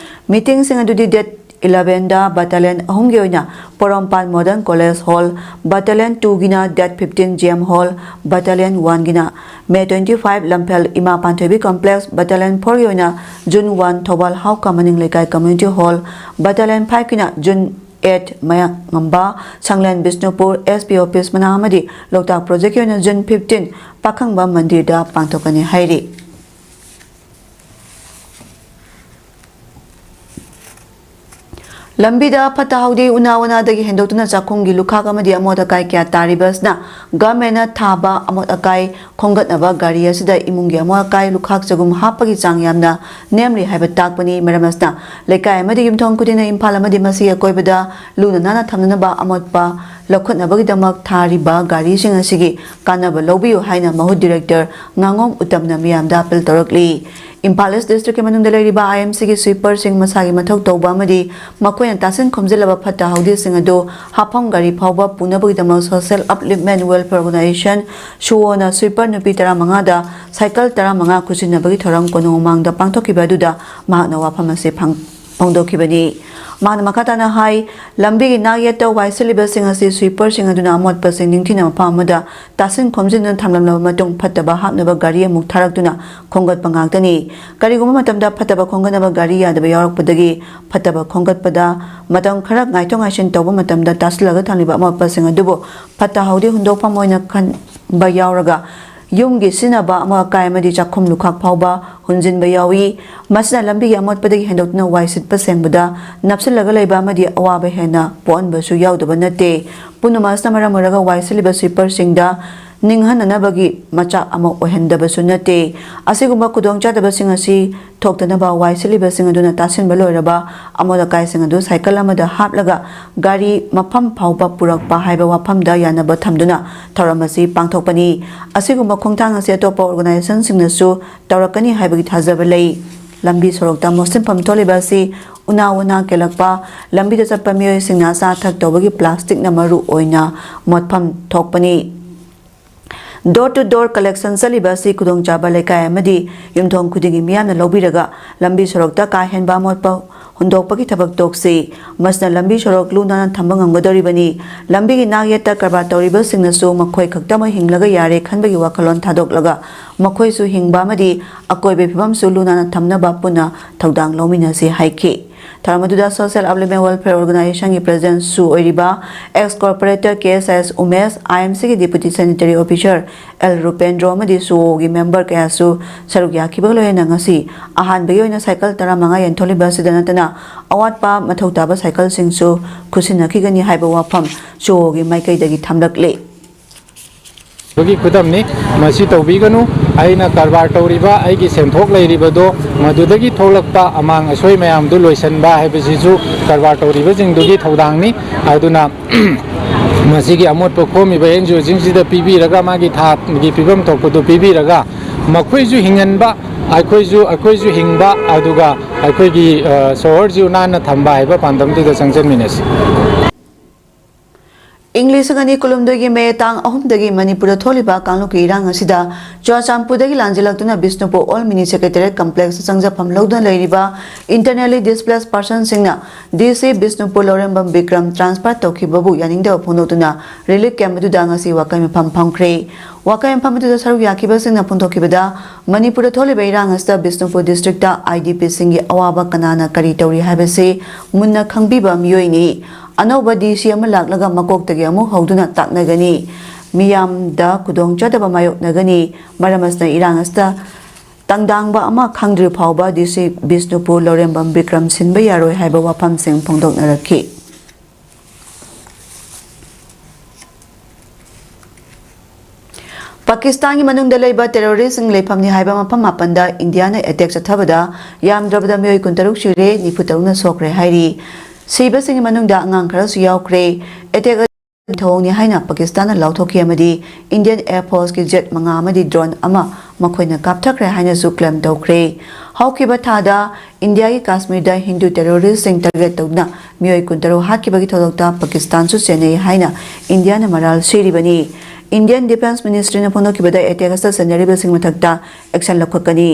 ꯃꯤꯇꯤꯡꯁꯤꯡ ꯑꯗꯨꯗꯤ ꯗꯦꯠ ꯏꯂꯚꯦꯟꯗ ꯕꯠꯇꯥꯂꯤꯌꯟ ꯑꯍꯨꯝꯒꯤ ꯑꯣꯏꯅ Porompat modern college hall, battalion ꯇꯨꯒꯤꯅ ꯗꯦꯠ fifteen G M hall, battalion ꯋꯥꯟꯒꯤꯅ May twenty five Lamphel Ima Panthoibi complex, battalion ꯐꯣꯔꯒꯤ ꯑꯣꯏꯅ June one Thoubal Haoka Maning Leikai community hall, battalion ꯐꯥꯏꯚꯀꯤꯅ ꯖꯨꯟ ꯑꯦꯠ ꯃꯌꯥꯡꯉꯝꯕ ꯁꯪꯂꯦꯟ ꯕꯤꯁꯅꯨꯄꯨꯔ ꯑꯦꯁ ꯄꯤ ꯑꯣꯐꯤꯁ ꯃꯅꯥꯛ ꯑꯃꯗꯤ ꯂꯣꯛꯇꯥꯛ ꯄ꯭ꯔꯣꯖꯦꯛꯀꯤ ꯑꯣꯏꯅ ꯖꯨꯟ ꯐꯤꯐꯇꯤꯟ ꯄꯥꯈꯪꯕ ꯃꯟꯗꯤꯔꯗ ꯄꯥꯡꯊꯣꯛꯀꯅꯤ ꯍꯥꯏꯔꯤ꯫ ꯂꯝꯕꯤꯗ ꯐꯠꯇ ꯍꯥꯎꯗꯤ ꯎꯅꯥ ꯋꯥꯅꯥꯗꯒꯤ ꯍꯦꯟꯗꯣꯛꯇꯨꯅ ꯆꯥꯛꯈꯨꯝꯒꯤ ꯂꯨꯈꯥꯛ ꯑꯃꯗꯤ ꯑꯃꯣꯠ ꯑꯀꯥꯏ ꯀꯌꯥ ꯇꯥꯔꯤꯕ ꯑꯁꯤꯅ ꯒꯚꯔꯟꯃꯦꯟꯠꯅ ꯊꯥꯕ ꯑꯃꯣꯠ ꯑꯀꯥꯏ ꯈꯣꯝꯒꯠꯅꯕ ꯒꯥꯔꯤ ꯑꯁꯤꯗ ꯏꯃꯨꯡꯒꯤ ꯑꯃꯣꯠ ꯑꯀꯥꯏ ꯂꯨꯈꯥꯛ ꯆꯒꯨꯝ ꯍꯥꯞꯄꯒꯤ ꯆꯥꯡ ꯌꯥꯝꯅ ꯅꯦꯝꯂꯤ ꯍꯥꯏꯕ ꯇꯥꯛꯄꯅꯤ꯫ ꯃꯔꯝ ꯑꯁꯤꯅ ꯂꯩꯀꯥꯏ ꯑꯃꯗꯤ ꯌꯨꯝꯊꯣꯡ ꯈꯨꯗꯤꯡꯅ ꯏꯝꯐꯥꯜ ꯑꯃꯗꯤ ꯃꯁꯤꯒꯤ ꯑꯀꯣꯏꯕꯗ ꯂꯨꯅ ꯅꯥꯟꯅ ꯊꯝꯅꯅꯕ ꯑꯃꯣꯠꯄ ꯂꯧꯈꯠꯅꯕꯒꯤꯗꯃꯛ ꯊꯥꯔꯤꯕ ꯒꯥꯔꯤꯁꯤꯡ ꯑꯁꯤꯒꯤ ꯀꯥꯟꯅꯕ ꯂꯧꯕꯤꯌꯨ ꯍꯥꯏꯅ ꯃꯍꯨꯠ ꯗꯤꯔꯦꯛꯇꯔ ꯉꯥꯉꯣꯝ ꯎꯇꯝꯅ ꯃꯤꯌꯥꯝꯗ ꯑꯄꯤꯜ ꯇꯧꯔꯛꯂꯤ꯫ ꯏꯝꯐꯥꯜ ꯏꯁ ꯗꯤꯁꯇ꯭ꯔꯤꯛꯀꯤ ꯃꯅꯨꯡꯗ ꯂꯩꯔꯤꯕ ꯑꯥꯏ ꯑꯦꯝ ꯁꯤꯒꯤ ꯁ꯭ꯋꯤꯄꯔꯁꯤꯡ ꯃꯁꯥꯒꯤ ꯃꯊꯧ ꯇꯧꯕ ꯑꯃꯗꯤ ꯃꯈꯣꯏꯅ ꯇꯥꯁꯤꯟ ꯈꯣꯝꯖꯤꯜꯂꯕ ꯐꯠꯇ ꯍꯥꯎꯗꯤꯁꯤꯡ ꯑꯗꯨ ꯍꯥꯐꯝ ꯒꯥꯔꯤ ꯐꯥꯎꯕ ꯄꯨꯅꯕꯒꯤꯗꯃꯛ ꯁꯣꯁꯤꯌꯦꯜ ꯑꯞꯂꯤꯞꯃꯦꯟ ꯋꯦꯜꯐꯤꯌꯔ ꯑꯣꯔꯒꯅꯥꯏꯖꯦꯁꯟ, ꯁꯨꯑꯣꯅ ꯁ꯭ꯋꯤꯄꯔ ꯅꯨꯄꯤ ꯇꯔꯥꯃꯉꯥꯗ ꯁꯥꯏꯀꯜ ꯇꯔꯥꯃꯉꯥ ꯈꯨꯠꯁꯤꯟꯅꯕꯒꯤ ꯊꯧꯔꯝ ꯀꯣꯅꯨꯡ ꯃꯃꯥꯡꯗ ꯄꯥꯡꯊꯣꯛꯈꯤꯕ ꯑꯗꯨꯗ ꯃꯍꯥꯛꯅ ꯋꯥꯐꯝ ꯑꯁꯤ ꯐꯪ-, ꯐꯣꯡꯗꯣꯛꯈꯤꯕꯅꯤ꯫ ꯃꯍꯥꯛꯅ ꯃꯈꯥ ꯇꯥꯅ ꯍꯥꯏ, ꯂꯝꯕꯤꯒꯤ ꯅꯥꯛꯌꯦꯠꯇ ꯋꯥꯏ ꯁꯤꯠꯂꯤꯕꯁꯤꯡ ꯑꯁꯤ ꯁ꯭ꯋꯤꯄꯔꯁꯤꯡ ꯑꯗꯨꯅ ꯑꯃꯣꯠꯄꯁꯤꯡ ꯅꯤꯡꯊꯤꯅ ꯃꯐꯝ ꯑꯃꯗ ꯇꯥꯁꯤꯟ ꯈꯣꯝꯖꯤꯟꯗꯨꯅ ꯊꯝꯂꯝꯂꯕ ꯃꯇꯨꯡ, ꯐꯠꯇꯕ ꯍꯥꯞꯅꯕ ꯒꯥꯔꯤ ꯑꯃꯨꯛ ꯊꯥꯔꯛꯇꯨꯅ ꯈꯣꯝꯒꯠꯄ ꯉꯥꯛꯇꯅꯤ꯫ ꯀꯔꯤꯒꯨꯝꯕ ꯃꯇꯝꯗ ꯐꯠꯇꯕ ꯈꯣꯝꯒꯠꯅꯕ ꯒꯥꯔꯤ ꯌꯥꯗꯕ ꯌꯥꯎꯔꯛꯄꯗꯒꯤ ꯐꯠꯇꯕ ꯈꯣꯝꯒꯠꯄꯗ ꯃꯇꯝ ꯈꯔ ꯉꯥꯏꯊꯣꯛ ꯉꯥꯏꯁꯤꯟ ꯇꯧꯕ ꯃꯇꯝꯗ ꯇꯥꯁꯤꯜꯂꯒ ꯊꯝꯂꯤꯕ ꯑꯃꯣꯠꯄꯁꯤꯡ ꯑꯗꯨꯕꯨ ꯐꯠꯇ ꯍꯥꯎꯗꯤ ꯍꯨꯟꯗꯣꯛꯐꯝ ꯑꯣꯏꯅ ꯈꯟꯕ ꯌꯥꯎꯔꯒ ꯌꯨꯝꯒꯤ ꯁꯤꯖꯤꯟꯅꯕ ꯑꯃꯣꯠ ꯑꯀꯥꯏ ꯑꯃꯗꯤ ꯆꯥꯛꯈꯨꯝ ꯂꯨꯈꯥꯛ ꯐꯥꯎꯕ ꯍꯨꯟꯖꯤꯟꯕ ꯌꯥꯎꯏ꯫ ꯃꯁꯤꯅ ꯂꯝꯕꯤꯒꯤ ꯑꯃꯣꯠꯄꯗꯒꯤ ꯍꯦꯟꯗꯣꯛꯇꯨꯅ ꯋꯥꯏ ꯁꯤꯠꯄ ꯁꯦꯡꯕꯗ ꯅꯞꯁꯤꯜꯂꯒ ꯂꯩꯕ ꯑꯃꯗꯤ ꯑꯋꯥꯕ ꯍꯦꯟꯅ ꯄꯣꯛꯍꯟꯕꯁꯨ ꯌꯥꯎꯗꯕ ꯅꯠꯇꯦ꯫ ꯄꯨꯝꯅꯃꯛ ꯑꯁꯤꯅ ꯃꯔꯝ ꯑꯣꯏꯔꯒ ꯋꯥꯏ ꯁꯤꯠꯂꯤꯕ ꯁ꯭ꯋꯤꯄꯔꯁꯤꯡꯗ ꯅꯤꯡꯍꯟꯅꯅꯕꯒꯤ ꯃꯆꯥꯛ ꯑꯃ ꯑꯣꯏꯍꯟꯗꯕꯁꯨ ꯅꯠꯇꯦ꯫ ꯑꯁꯤꯒꯨꯝꯕ ꯈꯨꯗꯣꯡꯆꯥꯗꯕꯁꯤꯡ ꯑꯁꯤ ꯊꯣꯛꯇꯅꯕ ꯋꯥꯏ ꯁꯤꯠꯂꯤꯕꯁꯤꯡ ꯑꯗꯨꯅ ꯇꯥꯁꯤꯟꯕ ꯂꯣꯏꯔꯕ ꯑꯃꯣꯠ ꯑꯀꯥꯏꯁꯤꯡ ꯑꯗꯨ ꯁꯥꯏꯀꯜ ꯑꯃꯗ ꯍꯥꯞꯂꯒ ꯒꯥꯔꯤ ꯃꯐꯝ ꯐꯥꯎꯕ ꯄꯨꯔꯛꯄ ꯍꯥꯏꯕ ꯋꯥꯐꯝꯗ ꯌꯥꯅꯕ ꯊꯝꯗꯨꯅ ꯊꯧꯔꯝ ꯑꯁꯤ ꯄꯥꯡꯊꯣꯛꯄꯅꯤ꯫ ꯑꯁꯤꯒꯨꯝꯕ ꯈꯣꯡꯊꯥꯡ ꯑꯁꯤ ꯑꯇꯣꯞꯄ ꯑꯣꯔꯒꯅꯥꯏꯖꯦꯁꯟꯁꯤꯡꯅꯁꯨ ꯇꯧꯔꯛꯀꯅꯤ ꯍꯥꯏꯕꯒꯤ ꯊꯥꯖꯕ ꯂꯩ꯫ ꯂꯝꯕꯤ ꯁꯣꯔꯣꯛꯇ ꯃꯣꯠꯁꯤꯟꯐꯝ ꯊꯣꯛꯂꯤꯕ ꯑꯁꯤ ꯎꯅꯥ ꯋꯥꯅꯥ ꯀꯦꯜꯂꯛꯄ, ꯂꯝꯕꯤꯗ ꯆꯠꯄ ꯃꯤꯑꯣꯏꯁꯤꯡꯅ ꯑꯆꯥ ꯑꯊꯛ ꯇꯧꯕꯒꯤ ꯄ꯭ꯂꯥꯁꯇꯤꯛꯅ ꯃꯔꯨ ꯑꯣꯏꯅ ꯃꯣꯠꯐꯝ ꯊꯣꯛꯄꯅꯤ꯫ Door to door collection ꯆꯠꯂꯤꯕ ꯑꯁꯤ ꯈꯨꯗꯣꯡꯆꯥꯕ ꯂꯩꯀꯥꯏ ꯑꯃꯗꯤ ꯌꯨꯝꯊꯣꯡ ꯈꯨꯗꯤꯡꯒꯤ ꯃꯤꯌꯥꯝꯅ ꯂꯧꯕꯤꯔꯒ ꯂꯝꯕꯤ ꯁꯣꯔꯣꯛꯇ ꯀꯥ ꯍꯦꯟꯕ ꯑꯃꯣꯠꯄ ꯍꯨꯟꯗꯣꯛꯄꯒꯤ ꯊꯕꯛ ꯇꯣꯛꯁꯤ꯫ ꯃꯁꯤꯅ ꯂꯝꯕꯤ ꯁꯣꯔꯣꯛ ꯂꯨ ꯅꯥꯟꯅ ꯊꯝꯕ ꯉꯝꯒꯗꯧꯔꯤꯕꯅꯤ꯫ ꯂꯝꯕꯤꯒꯤ ꯅꯥꯛ ꯌꯦꯠꯇ ꯀꯔꯕꯥꯔ ꯇꯧꯔꯤꯕꯁꯤꯡꯅꯁꯨ ꯃꯈꯣꯏ ꯈꯛꯇꯃꯛ ꯍꯤꯡꯂꯒ ꯌꯥꯔꯦ ꯈꯟꯕꯒꯤ ꯋꯥꯈꯜꯂꯣꯟ ꯊꯥꯗꯣꯛꯂꯒ ꯃꯈꯣꯏꯁꯨ ꯍꯤꯡꯕ ꯑꯃꯗꯤ ꯑꯀꯣꯏꯕꯒꯤ ꯐꯤꯕꯝꯁꯨ ꯂꯨ ꯅꯥꯟꯅ ꯊꯝꯅꯕ ꯄꯨꯟꯅ ꯊꯧꯗꯥꯡ ꯂꯧꯃꯤꯟꯅꯁꯤ ꯍꯥꯏꯈꯤ꯫ ꯊꯧꯔꯝ ꯑꯗꯨꯗ Social Employment Welfare Organization ꯒꯤ President ꯁꯨ ꯑꯣꯏꯔꯤꯕ ex corporator ꯀꯦ ꯑꯦꯁ ꯑꯦꯁ ꯎꯃꯦꯁ, ꯑꯥꯏ ꯑꯦꯝ ꯁꯤ ꯒꯤ Deputy Sanitary Officer ꯑꯦꯜ ꯔꯨꯄꯦꯟꯗ꯭ꯔꯣ ꯑꯃꯗꯤ ꯁꯨꯑꯣꯒꯤ ꯃꯦꯝꯕꯔ ꯀꯌꯥꯁꯨ ꯁꯔꯨꯛ ꯌꯥꯈꯤꯕꯒ ꯂꯣꯏꯅꯅ ꯉꯁꯤ ꯑꯍꯥꯟꯕꯒꯤ ꯑꯣꯏꯅ ꯁꯥꯏꯀꯜ ꯇꯔꯥꯃꯉꯥ ꯌꯦꯟꯊꯣꯛꯂꯤꯕ ꯑꯁꯤꯗ ꯅꯠꯇꯅ ꯑꯋꯥꯠꯄ ꯃꯊꯧ ꯇꯥꯕ ꯁꯥꯏꯀꯜꯁꯤꯡꯁꯨ ꯈꯨꯠꯁꯤꯟꯅꯈꯤꯒꯅꯤ ꯍꯥꯏꯕ ꯋꯥꯐꯝ ꯁꯨꯑꯣꯒꯤ ꯃꯥꯏꯀꯩꯗꯒꯤ ꯊꯝꯂꯛꯂꯤ꯫ ꯒꯤ ꯈꯨꯗꯝꯅꯤ꯫ ꯃꯁꯤ ꯇꯧꯕꯤꯒꯅꯨ꯫ ꯑꯩꯅ ꯀꯔꯕꯥꯔ ꯇꯧꯔꯤꯕ, ꯑꯩꯒꯤ ꯁꯦꯟꯊꯣꯛ ꯂꯩꯔꯤꯕꯗꯣ ꯃꯗꯨꯗꯒꯤ ꯊꯣꯛꯂꯛꯄ ꯑꯃꯥꯡ ꯑꯁꯣꯏ ꯃꯌꯥꯝꯗꯨ ꯂꯣꯏꯁꯤꯟꯕ ꯍꯥꯏꯕꯁꯤꯁꯨ ꯀꯔꯕꯥꯔ ꯇꯧꯔꯤꯕꯁꯤꯡꯗꯨꯒꯤ ꯊꯧꯗꯥꯡꯅꯤ꯫ ꯑꯗꯨꯅ ꯃꯁꯤꯒꯤ ꯑꯃꯣꯠꯄ ꯈꯣꯝꯃꯤꯕ ꯑꯦꯟ ꯖꯤ ꯑꯣꯁꯤꯡꯁꯤꯗ ꯄꯤꯕꯤꯔꯒ, ꯃꯥꯒꯤ ꯊꯥꯒꯤ ꯄꯤꯐꯝ ꯊꯣꯛꯄꯗꯨ ꯄꯤꯕꯤꯔꯒ, ꯃꯈꯣꯏꯁꯨ ꯍꯤꯡꯍꯟꯕ, ꯑꯩꯈꯣꯏꯁꯨ, ꯑꯩꯈꯣꯏꯁꯨ ꯍꯤꯡꯕ, ꯑꯗꯨꯒ ꯑꯩꯈꯣꯏꯒꯤ, ꯑ, ꯁꯣꯍꯣꯔꯁꯨ ꯅꯥꯟꯅ ꯊꯝꯕ ꯍꯥꯏꯕ ꯄꯥꯟꯗꯝꯗꯨꯗ ꯆꯪꯁꯤꯟꯃꯤꯟꯅꯁꯤ꯫ ꯏꯪ ꯂꯤꯁꯤꯡ ꯑꯅꯤ ꯀꯨꯟꯍꯨꯝꯗꯣꯏꯒꯤ ꯃꯦ ꯇꯥꯡ ꯑꯍꯨꯝꯗꯒꯤ ꯃꯅꯤꯄꯨꯔꯗ ꯊꯣꯛꯂꯤꯕ ꯀꯥꯡꯂꯨꯞꯀꯤ ꯏꯔꯥꯡ ꯑꯁꯤꯗ ꯆꯨꯔꯥꯆꯥꯟꯄꯨꯔꯗꯒꯤ ꯂꯥꯟꯖꯦꯜꯂꯛꯇꯨꯅ ꯕꯤꯁꯅꯨꯄꯨꯔ ꯑꯣꯜ ꯃꯤꯅꯤ ꯁꯦꯀ꯭ꯔꯦꯇꯦꯔꯤꯌꯦꯠ ꯀꯝꯄ꯭ꯂꯦꯛꯁꯇ ꯆꯪꯖꯐꯝ ꯂꯧꯗꯨꯅ ꯂꯩꯔꯤꯕ internally displaced personꯁꯤꯡꯅ DC ꯕꯤꯁꯅꯨꯄꯨꯔ ꯂꯧꯔꯦꯝꯕꯝ ꯕꯤꯀ꯭ꯔꯝ ꯇ꯭ꯔꯥꯟꯁꯐꯔ ꯇꯧꯈꯤꯕꯕꯨ ꯌꯥꯅꯤꯡꯗꯕ ꯐꯣꯡꯗꯣꯛꯇꯨꯅ ꯔꯤꯂꯤꯐ ꯀꯦꯝꯞ ꯑꯗꯨꯗ ꯉꯁꯤ ꯋꯥꯀꯩ ꯃꯐꯝ ꯐꯝꯈ꯭ꯔꯦ꯫ ꯋꯥꯀꯩ ꯃꯐꯝ ꯑꯗꯨꯗ ꯁꯔꯨꯛ ꯌꯥꯈꯤꯕꯁꯤꯡꯅ ꯐꯣꯡꯗꯣꯛꯈꯤꯕꯗ, ꯃꯅꯤꯄꯨꯔꯗ ꯊꯣꯛꯂꯤꯕ ꯏꯔꯥꯡ ꯑꯁꯤꯗ ꯕꯤꯁꯅꯨꯄꯨꯔ ꯗꯤꯁꯇ꯭ꯔꯤꯛꯇ IDPꯁꯤꯡꯒꯤ ꯑꯋꯥꯕ ꯀꯅꯥꯅ ꯀꯔꯤ ꯇꯧꯔꯤ ꯍꯥꯏꯕꯁꯤ ꯃꯨꯟꯅ ꯈꯪꯕꯤꯕ ꯃꯤꯑꯣꯏꯅꯤ꯫ ꯑꯅꯧꯕ DC ꯑꯃ ꯂꯥꯛꯂꯒ ꯃꯀꯣꯛꯇꯒꯤ ꯑꯃꯨꯛ ꯍꯧꯗꯨꯅ ꯇꯥꯛꯅꯒꯅꯤ꯫ ꯃꯤꯌꯥꯝꯗ ꯈꯨꯗꯣꯡꯆꯥꯗꯕ ꯃꯥꯌꯣꯛꯅꯒꯅꯤ꯫ ꯃꯔꯝ ꯑꯁꯤꯅ ꯏꯔꯥꯡ ꯑꯁꯤꯗ ꯇꯪꯗꯥꯡꯕ ꯑꯃ ꯈꯪꯗ꯭ꯔꯤ ꯐꯥꯎꯕ DC ꯕꯤꯁꯅꯨꯄꯨꯔ ꯂꯧꯔꯦꯝꯕꯝ ꯕꯤꯀ꯭ꯔꯝ ꯁꯤꯟꯕ ꯌꯥꯔꯣꯏ ꯍꯥꯏꯕ ꯋꯥꯐꯝꯁꯤꯡ ꯐꯣꯡꯗꯣꯛꯅꯔꯛꯈꯤ꯫ ꯄꯥꯀꯤꯁꯇꯥꯟꯒꯤ ꯃꯅꯨꯡꯗ ꯂꯩꯕ ꯇꯦꯔꯣꯔꯤꯁꯁꯤꯡ ꯂꯩꯐꯝꯅꯤ ꯍꯥꯏꯕ ꯃꯐꯝ ꯃꯥꯄꯟꯗ ꯏꯟꯗꯤꯌꯥꯅ ꯑꯦꯇꯦꯛ ꯆꯠꯊꯕꯗ ꯌꯥꯝꯗ꯭ꯔꯕꯗ ꯃꯤꯑꯣꯏ ꯀꯨꯟꯇꯔꯨꯛ ꯁꯤꯔꯦ, ꯅꯤꯐꯨꯇꯔꯨꯛꯅ ꯁꯣꯛꯈ꯭ꯔꯦ ꯍꯥꯏꯔꯤ꯫ ꯁꯤꯕꯁꯤꯡꯒꯤ ꯃꯅꯨꯡꯗ ꯑꯉꯥꯡ ꯈꯔꯁꯨ ꯌꯥꯎꯈ꯭ꯔꯦ꯫ ꯑꯦꯇꯦꯛ ꯑꯗꯨ ꯊꯧꯑꯣꯡꯅꯤ ꯍꯥꯏꯅ ꯄꯥꯀꯤꯁꯇꯥꯟꯅ ꯂꯥꯎꯊꯣꯛꯈꯤ ꯑꯃꯗꯤ ꯏꯟꯗꯤꯌꯟ ꯑꯦꯌꯔ ꯐꯣꯔꯁꯀꯤ ꯖꯦꯠ ꯃꯉꯥ ꯑꯃꯗꯤ ꯗ꯭ꯔꯣꯟ ꯑꯃ ꯃꯈꯣꯏꯅ ꯀꯥꯞꯊꯈ꯭ꯔꯦ ꯍꯥꯏꯅꯁꯨ ꯀ꯭ꯂꯦꯝ ꯇꯧꯈ꯭ꯔꯦ꯫ ꯍꯧꯈꯤꯕ ꯊꯥꯗ ꯏꯟꯗꯤꯌꯥꯒꯤ ꯀꯥꯁꯃꯤꯔꯗ ꯍꯤꯟꯗꯨ ꯇꯦꯔꯣꯔꯤꯁꯁꯤꯡ ꯇꯥꯔꯒꯦꯠ ꯇꯧꯗꯨꯅ ꯃꯤꯑꯣꯏ ꯀꯨꯟꯇꯔꯨꯛ ꯍꯥꯠꯈꯤꯕꯒꯤ ꯊꯧꯗꯣꯛꯇ ꯄꯥꯀꯤꯁꯇꯥꯟꯁꯨ ꯆꯦꯟꯅꯩ ꯍꯥꯏꯅ ꯏꯟꯗꯤꯌꯥꯅ ꯃꯔꯥꯜ ꯁꯤꯔꯤꯕꯅꯤ꯫ ꯏꯟꯗꯤꯌꯟ ꯗꯤꯐꯦꯟꯁ ꯃꯤꯅꯤꯁꯇ꯭ꯔꯤꯅ ꯐꯣꯡꯗꯣꯛꯈꯤꯕꯗ, ꯑꯦꯇꯦꯛ ꯑꯁꯤꯗ ꯆꯦꯟꯅꯔꯤꯕꯁꯤꯡ ꯃꯊꯛꯇ ꯑꯦꯛꯁꯟ ꯂꯧꯈꯠꯀꯅꯤ꯫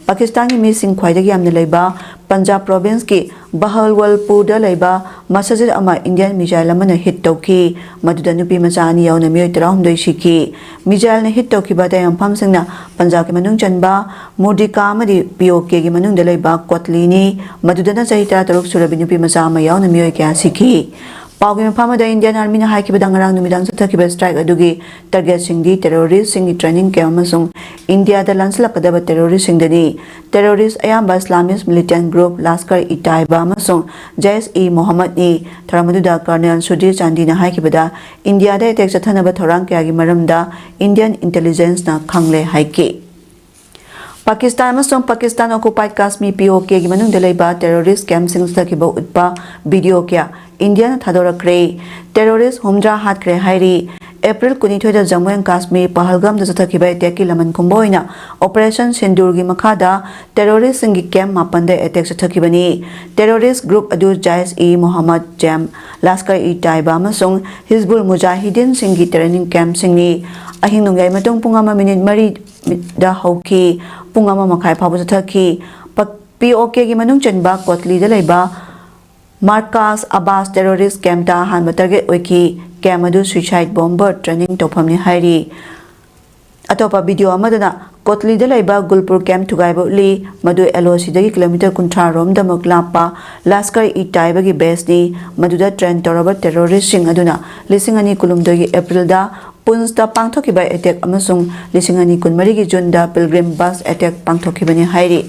ꯄꯥꯀꯤꯁꯇꯥꯟꯒꯤ ꯃꯤꯁꯤꯡ ꯈ꯭ꯋꯥꯏꯗꯒꯤ ꯌꯥꯝꯅ ꯂꯩꯕ ꯄꯟꯖꯥꯕ ꯄ꯭ꯔꯣꯚꯤꯟꯁꯀꯤ ꯕꯍꯜꯋꯜꯄꯨꯔꯗ ꯂꯩꯕ ꯃꯁꯖꯤꯗ ꯑꯃ ꯏꯟꯗꯤꯌꯟ ꯃꯤꯖꯥꯏꯜ ꯑꯃꯅ ꯍꯤꯠ ꯇꯧꯈꯤ꯫ ꯃꯗꯨꯗ ꯅꯨꯄꯤ ꯃꯆꯥ ꯑꯅꯤ ꯌꯥꯎꯅ ꯃꯤꯑꯣꯏ ꯇꯔꯥꯍꯨꯝꯗꯣꯏ ꯁꯤꯈꯤ꯫ ꯃꯤꯖꯥꯏꯜꯅ ꯍꯤꯠ ꯇꯧꯈꯤꯕ ꯑꯇꯩ ꯃꯐꯝꯁꯤꯡꯅ ꯄꯟꯖꯥꯕꯀꯤ ꯃꯅꯨꯡ ꯆꯟꯕ ꯃꯨꯔꯗꯤꯀꯥ ꯑꯃꯗꯤ POKꯒꯤ ꯃꯅꯨꯡꯗ ꯂꯩꯕ ꯀꯣꯠꯂꯤꯅꯤ꯫ ꯃꯗꯨꯗꯅ ꯆꯍꯤ ꯇꯔꯥꯇꯔꯨꯛ ꯁꯨꯔꯕꯤ ꯅꯨꯄꯤ ꯃꯆꯥ ꯑꯃ ꯌꯥꯎꯅ ꯃꯤꯑꯣꯏ ꯀꯌꯥ ꯁꯤꯈꯤ꯫ ꯄꯥꯎꯒꯤ ꯃꯐꯝ ꯑꯃꯗ ꯏꯟꯗꯤꯌꯟ ꯑꯥꯔꯃꯤꯅ ꯍꯥꯏꯈꯤꯕꯗ, ꯉꯔꯥꯡ ꯅꯨꯃꯤꯗꯥꯡ ꯆꯠꯊꯈꯤꯕ ꯁ꯭ꯇ꯭ꯔꯥꯏꯛ ꯑꯗꯨꯒꯤ ꯇꯥꯔꯒꯦꯠꯁꯤꯡꯗꯤ ꯇꯦꯔꯣꯔꯤꯁꯁꯤꯡꯒꯤ ꯇ꯭ꯔꯦꯅꯤꯡ ꯀꯦꯝꯞ ꯑꯃꯁꯨꯡ ꯏꯟꯗꯤꯌꯥꯗ ꯂꯥꯟꯁꯤꯜꯂꯛꯀꯗꯕ ꯇꯦꯔꯣꯔꯤꯁꯁꯤꯡꯗꯅꯤ꯫ ꯇꯦꯔꯣꯔꯤꯁ ꯑꯌꯥꯝꯕ ꯏꯁꯂꯥꯃꯤꯁ ꯃꯤꯂꯤꯇꯦꯟ ꯒ꯭ꯔꯨꯞ ꯂꯥꯁꯀꯔ-ꯏ-ꯇꯥꯏꯕꯥ ꯑꯃꯁꯨꯡ ꯖꯩꯁ-ꯏ-ꯃꯣꯍꯝꯃꯗꯅꯤ꯫ ꯊꯧꯔꯝ ꯑꯗꯨꯗ ꯀꯔꯅꯦꯜ ꯁꯨꯙꯤꯔ ꯆꯥꯟꯗꯤꯅ ꯍꯥꯏꯈꯤꯕꯗ, ꯏꯟꯗꯤꯌꯥꯗ ꯑꯦꯇꯦꯛ ꯆꯠꯊꯅꯕ ꯊꯧꯔꯥꯡ ꯀꯌꯥꯒꯤ ꯃꯔꯝꯗ ꯏꯟꯗꯤꯌꯟ ꯏꯟꯇꯦꯂꯤꯖꯦꯟꯁꯅ ꯈꯪꯂꯦ ꯍꯥꯏꯈꯤ꯫ ꯄꯥꯀꯤꯁꯇꯥꯟ ꯑꯃꯁꯨꯡ ꯄꯥꯀꯤꯁꯇꯥꯟ ꯑꯣꯀꯨꯄꯥꯏꯗ ꯀꯥꯁꯃꯤꯔ, POKꯒꯤ ꯃꯅꯨꯡꯗ ꯂꯩꯕ ꯇꯦꯔꯣꯔꯤꯁ ꯀꯦꯝꯞꯁꯤꯡ ꯆꯠꯊꯈꯤꯕ ꯎꯠꯄ ꯚꯤꯗꯤꯑꯣ ꯀꯌꯥ ꯏꯟꯗꯤꯌꯥꯅ ꯊꯥꯗꯣꯔꯛꯈ꯭ꯔꯦ꯫ ꯇꯦꯔꯣꯔꯤꯁ ꯍꯨꯝꯗ꯭ꯔꯥ ꯍꯥꯠꯈ꯭ꯔꯦ ꯍꯥꯏꯔꯤ꯫ ꯑꯦꯄ꯭ꯔꯤꯜ ꯀꯨꯟꯅꯤꯊꯣꯏꯗ ꯖꯝꯃꯨ ꯑꯦꯟ ꯀꯥꯁꯃꯤꯔ ꯄꯍꯜꯒꯥꯝꯗ ꯆꯠꯊꯈꯤꯕ ꯑꯦꯇꯦꯛꯀꯤ ꯂꯃꯟ ꯈꯨꯝꯕ ꯑꯣꯏꯅ ꯑꯣꯄꯔꯦꯁꯟ ꯁꯤꯟꯗꯨꯔꯒꯤ ꯃꯈꯥꯗ ꯇꯦꯔꯣꯔꯤꯁ꯭ꯠꯁꯤꯡꯒꯤ ꯀꯦꯝꯞ ꯃꯥꯄꯟꯗ ꯑꯦꯇꯦꯛ ꯆꯠꯊꯈꯤꯕꯅꯤ꯫ ꯇꯦꯔꯣꯔꯤꯁ꯭ꯠ ꯒ꯭ꯔꯨꯞ ꯑꯗꯨ ꯖꯥꯏꯁ ꯏ ꯃꯣꯍꯝꯃꯗ, ꯖꯦꯝ, ꯂꯥꯁꯀꯔ ꯏ ꯇꯥꯏꯕꯥ ꯑꯃꯁꯨꯡ ꯍꯤꯖꯕꯨꯜ ꯃꯨꯖꯥꯍꯤꯗꯤꯟꯁꯤꯡꯒꯤ ꯇ꯭ꯔꯦꯅꯤꯡ ꯀꯦꯝꯞꯁꯤꯡꯅꯤ꯫ ꯑꯍꯤꯡ ꯅꯣꯡꯌꯥꯏ ꯃꯇꯨꯡ ꯄꯨꯡ ꯑꯃ ꯃꯤꯅꯤꯠ ꯃꯔꯤꯗ ꯍꯧꯈꯤ꯫ ꯄꯨꯡ ꯑꯃ ꯃꯈꯥꯏ ꯐꯥꯎꯕ ꯆꯠꯊꯈꯤ꯫ ꯄ-, ꯄꯤ ꯑꯣ ꯀꯦꯒꯤ ꯃꯅꯨꯡ ꯆꯟꯕ ꯀꯣꯠꯂꯤꯗ ꯂꯩꯕ ꯃꯥꯔꯀꯥꯁ ꯑꯕꯥꯁ ꯇꯦꯔꯣꯔꯤꯁ꯭ꯠ ꯀꯦꯝꯞꯇ ꯑꯍꯥꯟꯕ ꯇꯥꯔꯒꯦꯠ ꯑꯣꯏꯈꯤ꯫ ꯀꯦꯝꯞ ꯑꯗꯨ ꯁ꯭ꯌꯨꯏꯁꯥꯏꯗ ꯕꯣꯝꯕꯔ ꯇ꯭ꯔꯦꯅꯤꯡ ꯇꯧꯐꯝꯅꯤ ꯍꯥꯏꯔꯤ꯫ ꯑꯇꯣꯞꯄ ꯚꯤꯗꯤꯑꯣ ꯑꯃꯗꯅ ꯀꯣꯠꯂꯤꯗ ꯂꯩꯕ ꯒꯨꯜꯄꯨꯔ ꯀꯦꯝꯞ ꯊꯨꯒꯥꯏꯕ ꯎꯠꯂꯤ, ꯃꯗꯨ ꯑꯦꯜ ꯑꯣ ꯁꯤꯗꯒꯤ ꯀꯤꯂꯣꯃꯤꯇꯔ ꯀꯨꯟꯊ꯭ꯔꯥ ꯔꯣꯝꯗꯃꯛ ꯂꯥꯞꯄ ꯂꯥꯁꯀꯔ ꯏ ꯇꯥꯏꯕꯒꯤ ꯕꯦꯁꯅꯤ, ꯃꯗꯨꯗ ꯇ꯭ꯔꯦꯟ ꯇꯧꯔꯕ ꯇꯦꯔꯣꯔꯤꯁ꯭ꯠꯁꯤꯡ ꯑꯗꯨꯅ ꯂꯤꯁꯤꯡ ꯑꯅꯤ ꯀꯨꯟꯍꯨꯝꯗꯣꯏꯒꯤ ꯑꯦꯄ꯭ꯔꯤꯜꯗ ꯄꯨꯟꯁꯇ ꯄꯥꯡꯊꯣꯛꯈꯤꯕ ꯑꯦꯇꯦꯛ ꯑꯃꯁꯨꯡ ꯂꯤꯁꯤꯡ ꯑꯅꯤ ꯀꯨꯟꯃꯔꯤꯒꯤ ꯖꯨꯟꯗ ꯄꯤꯜꯒ꯭ꯔꯤꯝ ꯕꯁ ꯑꯦꯇꯦꯛ ꯄꯥꯡꯊꯣꯛꯈꯤꯕꯅꯤ ꯍꯥꯏꯔꯤ꯫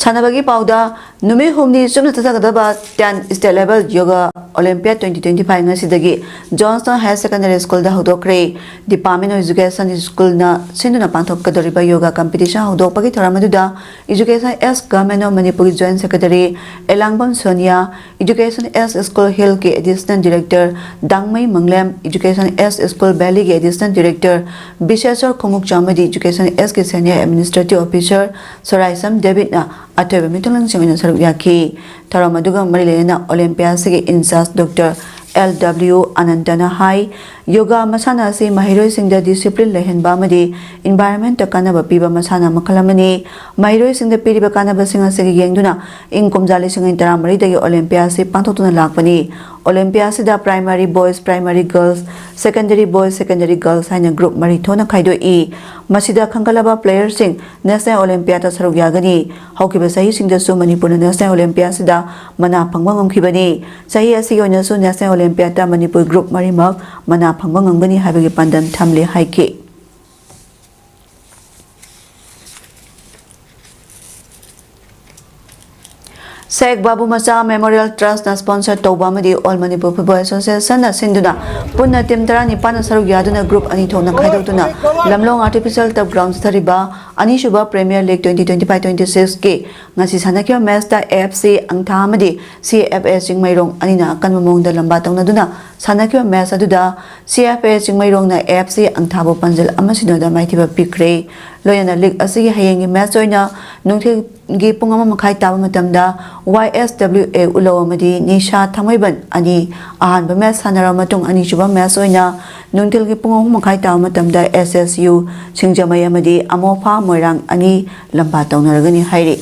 ꯁꯥꯟꯅꯕꯒꯤ ꯄꯥꯎꯗ, ꯅꯨꯃꯤꯠ ꯍꯨꯝꯅꯤ ꯆꯨꯞꯅ ꯆꯠꯊꯒꯗꯕ ten State Level Yoga Olympiad twenty twenty-five ꯉꯁꯤꯗꯒꯤ Johnstone Higher Secondary Schoolꯗ ꯍꯧꯗꯣꯛꯈ꯭ꯔꯦ꯫ Department of Education Schoolꯅ ꯁꯤꯟꯗꯨꯅ ꯄꯥꯡꯊꯣꯛꯀꯗꯧꯔꯤꯕ ꯌꯣꯒꯥ ꯀꯝꯄꯤꯇꯤꯁꯟ ꯍꯧꯗꯣꯛꯄꯒꯤ ꯊꯧꯔꯝ ꯑꯗꯨꯗ Education S Government of Manipurꯒꯤ Joint Secretary Elangbam Sonia, Education S School Hillꯀꯤ Additional Director ꯗꯥꯡꯃꯩ ꯃꯪꯂꯦꯝ, Education S School Valleyꯒꯤ Additional Director ꯕꯤꯁꯦꯁ꯭ꯋꯔ ꯈꯣꯡꯎꯞꯆꯥ ꯑꯃꯗꯤ Education Sꯀꯤ Senior Administrative Officer ꯁꯣꯔꯥꯏꯁꯝ ꯗꯦꯕꯤꯠꯅ ꯑꯊꯣꯏꯕ ꯃꯤꯊꯨꯡꯂꯦꯟꯁꯤꯡ ꯑꯣꯏꯅ ꯁꯔꯨꯛ ꯌꯥꯈꯤ꯫ ꯊꯧꯔꯝ ꯑꯗꯨꯒ ꯃꯔꯤ ꯂꯩꯅꯅ Olympiadꯁꯤꯒꯤ in-charge Doctor L W ꯑꯅꯟꯇꯅ ꯍꯥꯏ, ꯌꯣꯒꯥ ꯃꯁꯥꯟꯅ ꯑꯁꯤ ꯃꯍꯩꯔꯣꯏꯁꯤꯡꯗ discipline ꯂꯩꯍꯟꯕ ꯑꯃꯗꯤ environmentꯇ ꯀꯥꯟꯅꯕ ꯄꯤꯕ ꯃꯁꯥꯟꯅ ꯃꯈꯜ ꯑꯃꯅꯤ꯫ ꯃꯍꯩꯔꯣꯏꯁꯤꯡꯗ ꯄꯤꯔꯤꯕ ꯀꯥꯟꯅꯕꯁꯤꯡ ꯑꯁꯤꯒꯤ ꯌꯦꯡꯗꯨꯅ ꯏꯪ ꯀꯨꯝꯖꯥ ꯂꯤꯁꯤꯡ ꯑꯅꯤ ꯇꯔꯥꯃꯔꯤꯗꯒꯤ Olympiadꯁꯤ ꯄꯥꯡꯊꯣꯛꯇꯨꯅ ꯂꯥꯛꯄꯅꯤ꯫ Olympiadꯁꯤꯗ primary boys, primary girls, secondary boys, secondary girls ꯍꯥꯏꯅ group ꯃꯔꯤ ꯊꯣꯛꯅ ꯈꯥꯏꯗꯣꯛꯏ꯫ ꯃꯁꯤꯗ ꯈꯟꯒꯠꯂꯕ playerꯁꯤꯡ National Olympiadꯇ ꯁꯔꯨꯛ ꯌꯥꯒꯅꯤ꯫ ꯍꯧꯈꯤꯕ ꯆꯍꯤꯁꯤꯡꯗꯁꯨ ꯃꯅꯤꯄꯨꯔꯅ National Olympiadꯁꯤꯗ ꯃꯅꯥ ꯐꯪꯕ ꯉꯝꯈꯤꯕꯅꯤ꯫ ꯆꯍꯤ ꯑꯁꯤꯒꯤ ꯑꯣꯏꯅꯁꯨ National Olympiadꯇ ꯃꯅꯤꯄꯨꯔ group ꯃꯔꯤꯃꯛ ꯃꯅꯥ ꯐꯪꯕ ꯉꯝꯒꯅꯤ ꯍꯥꯏꯕꯒꯤ ꯄꯥꯟꯗꯝ ꯊꯝꯂꯤ ꯍꯥꯏꯈꯤ꯫ ꯁꯦꯈ ꯕꯥꯕꯨ ꯃꯆꯥ Memorial Trustꯅ sponsor ꯇꯧꯕ ꯑꯃꯗꯤ All Manipur Football Associationꯅ ꯁꯤꯟꯗꯨꯅ ꯄꯨꯟꯅ team ꯇꯔꯥꯅꯤꯄꯥꯟꯅ ꯁꯔꯨꯛ ꯌꯥꯗꯨꯅ group ꯑꯅꯤ ꯊꯣꯛꯅ ꯈꯥꯏꯗꯣꯛꯇꯨꯅ ꯂꯝꯂꯣꯡ Artificial Turf Ground ꯆꯠꯊꯔꯤꯕ ꯑꯅꯤꯁꯨꯕ Premier League twenty twenty-five twenty-six ꯀꯤ ꯉꯁꯤ ꯁꯥꯟꯅꯈꯤꯕ ꯃꯦꯆꯇ AFC ꯑꯪꯊꯥ ꯑꯃꯗꯤ CFA ꯆꯤꯡꯃꯩꯔꯣꯡ ꯑꯅꯤꯅ ꯑꯀꯟꯕ ꯃꯑꯣꯡꯗ ꯂꯝꯕꯥ ꯇꯧꯅꯗꯨꯅ ꯁꯥꯟꯅꯈꯤꯕ ꯃꯦꯆ ꯑꯗꯨꯗ CFA ꯆꯤꯡꯃꯩꯔꯣꯡꯅ AFC ꯑꯪꯊꯥꯕꯨ ꯄꯥꯟꯖꯜ ꯑꯃ ꯁꯤꯅꯣꯗ ꯃꯥꯏꯊꯤꯕ ꯄꯤꯈ꯭ꯔꯦ꯫ ꯂꯣꯏꯅꯅ ꯂꯤꯒ ꯑꯁꯤꯒꯤ ꯍꯌꯦꯡꯒꯤ ꯃꯦꯆ ꯑꯣꯏꯅ ꯅꯨꯡꯊꯤꯜꯒꯤ ꯄꯨꯡ ꯑꯃ ꯃꯈꯥꯏ ꯇꯥꯕ ꯃꯇꯝꯗ YSWA ꯎꯂꯧ ꯑꯃꯗꯤ ꯅꯤꯁꯥ ꯊꯥꯡꯃꯩꯕꯟ ꯑꯅꯤ ꯑꯍꯥꯟꯕ ꯃꯦꯆ ꯁꯥꯟꯅꯔꯕ ꯃꯇꯨꯡ, ꯑꯅꯤꯁꯨꯕ ꯃꯦꯆ ꯑꯣꯏꯅ ꯅꯨꯡꯊꯤꯜꯒꯤ ꯄꯨꯡ ꯑꯍꯨꯝ ꯃꯈꯥꯏ ꯇꯥꯕ ꯃꯇꯝꯗ SSU ꯁꯤꯡꯖꯃꯩ ꯑꯃꯗꯤ ꯑꯃꯣꯐꯥ ꯃꯣꯏꯔꯥꯡ ꯑꯅꯤ ꯂꯝꯕꯥ ꯇꯧꯅꯔꯒꯅꯤ ꯍꯥꯏꯔꯤ꯫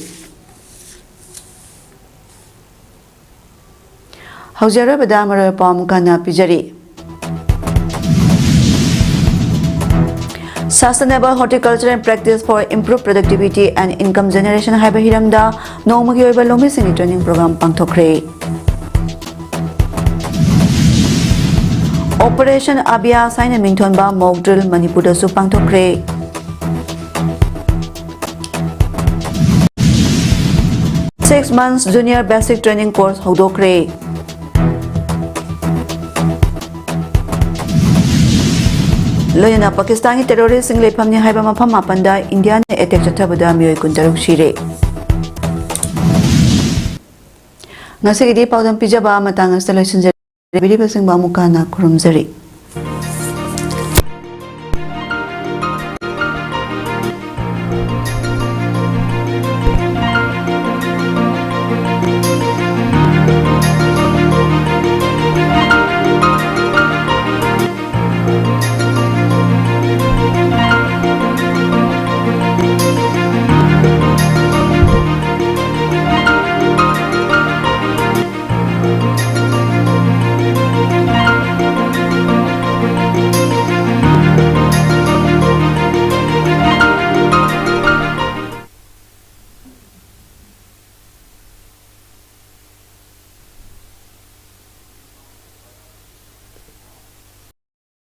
ꯍꯧꯖꯤꯛ ꯑꯔꯣꯏꯕꯗ ꯃꯔꯨꯑꯣꯏꯕ ꯄꯥꯎ ꯑꯃꯨꯛ ꯍꯟꯅ ꯄꯤꯖꯔꯤ꯫ Sustainable Horticulture and Practice for Improved Productivity and Income Generation ꯍꯥꯏꯕ ꯍꯤꯔꯝꯗ ꯅꯣꯡꯃꯒꯤ ꯑꯣꯏꯕ ꯂꯧꯃꯤꯁꯤꯡꯒꯤ training program ꯄꯥꯡꯊꯣꯛꯈ꯭ꯔꯦ꯫ Operation Abhyas ꯍꯥꯏꯅ ꯃꯤꯡꯊꯣꯟꯕ mock drill ꯃꯅꯤꯄꯨꯔꯗꯁꯨ ꯄꯥꯡꯊꯣꯛꯈ꯭ꯔꯦ꯫ Six months Junior Basic Training Course ꯍꯧꯗꯣꯛꯈ꯭ꯔꯦ꯫ ꯂꯣꯏꯅꯅ ꯄꯥꯀꯤꯁꯇꯥꯟꯒꯤ terrorist ꯁꯤꯡ ꯂꯩꯐꯝꯅꯤ ꯍꯥꯏꯕ ꯃꯐꯝ ꯃꯥꯄꯟꯗ ꯏꯟꯗꯤꯌꯥꯅ attack ꯆꯠꯊꯕꯗ ꯃꯤꯑꯣꯏ ꯀꯨꯟꯇꯔꯨꯛ ꯁꯤꯔꯦ꯫ ꯉꯁꯤꯒꯤꯗꯤ ꯄꯥꯎꯗꯝ ꯄꯤꯖꯕ ꯃꯇꯥꯡ ꯑꯁꯤꯗ ꯂꯣꯏꯁꯤꯟꯖꯔꯦ꯫ ꯕꯤꯔꯤꯕꯁꯤꯡꯕꯨ ꯑꯃꯨꯛ ꯍꯟꯅ ꯈꯨꯔꯨꯝꯖꯔꯤ꯫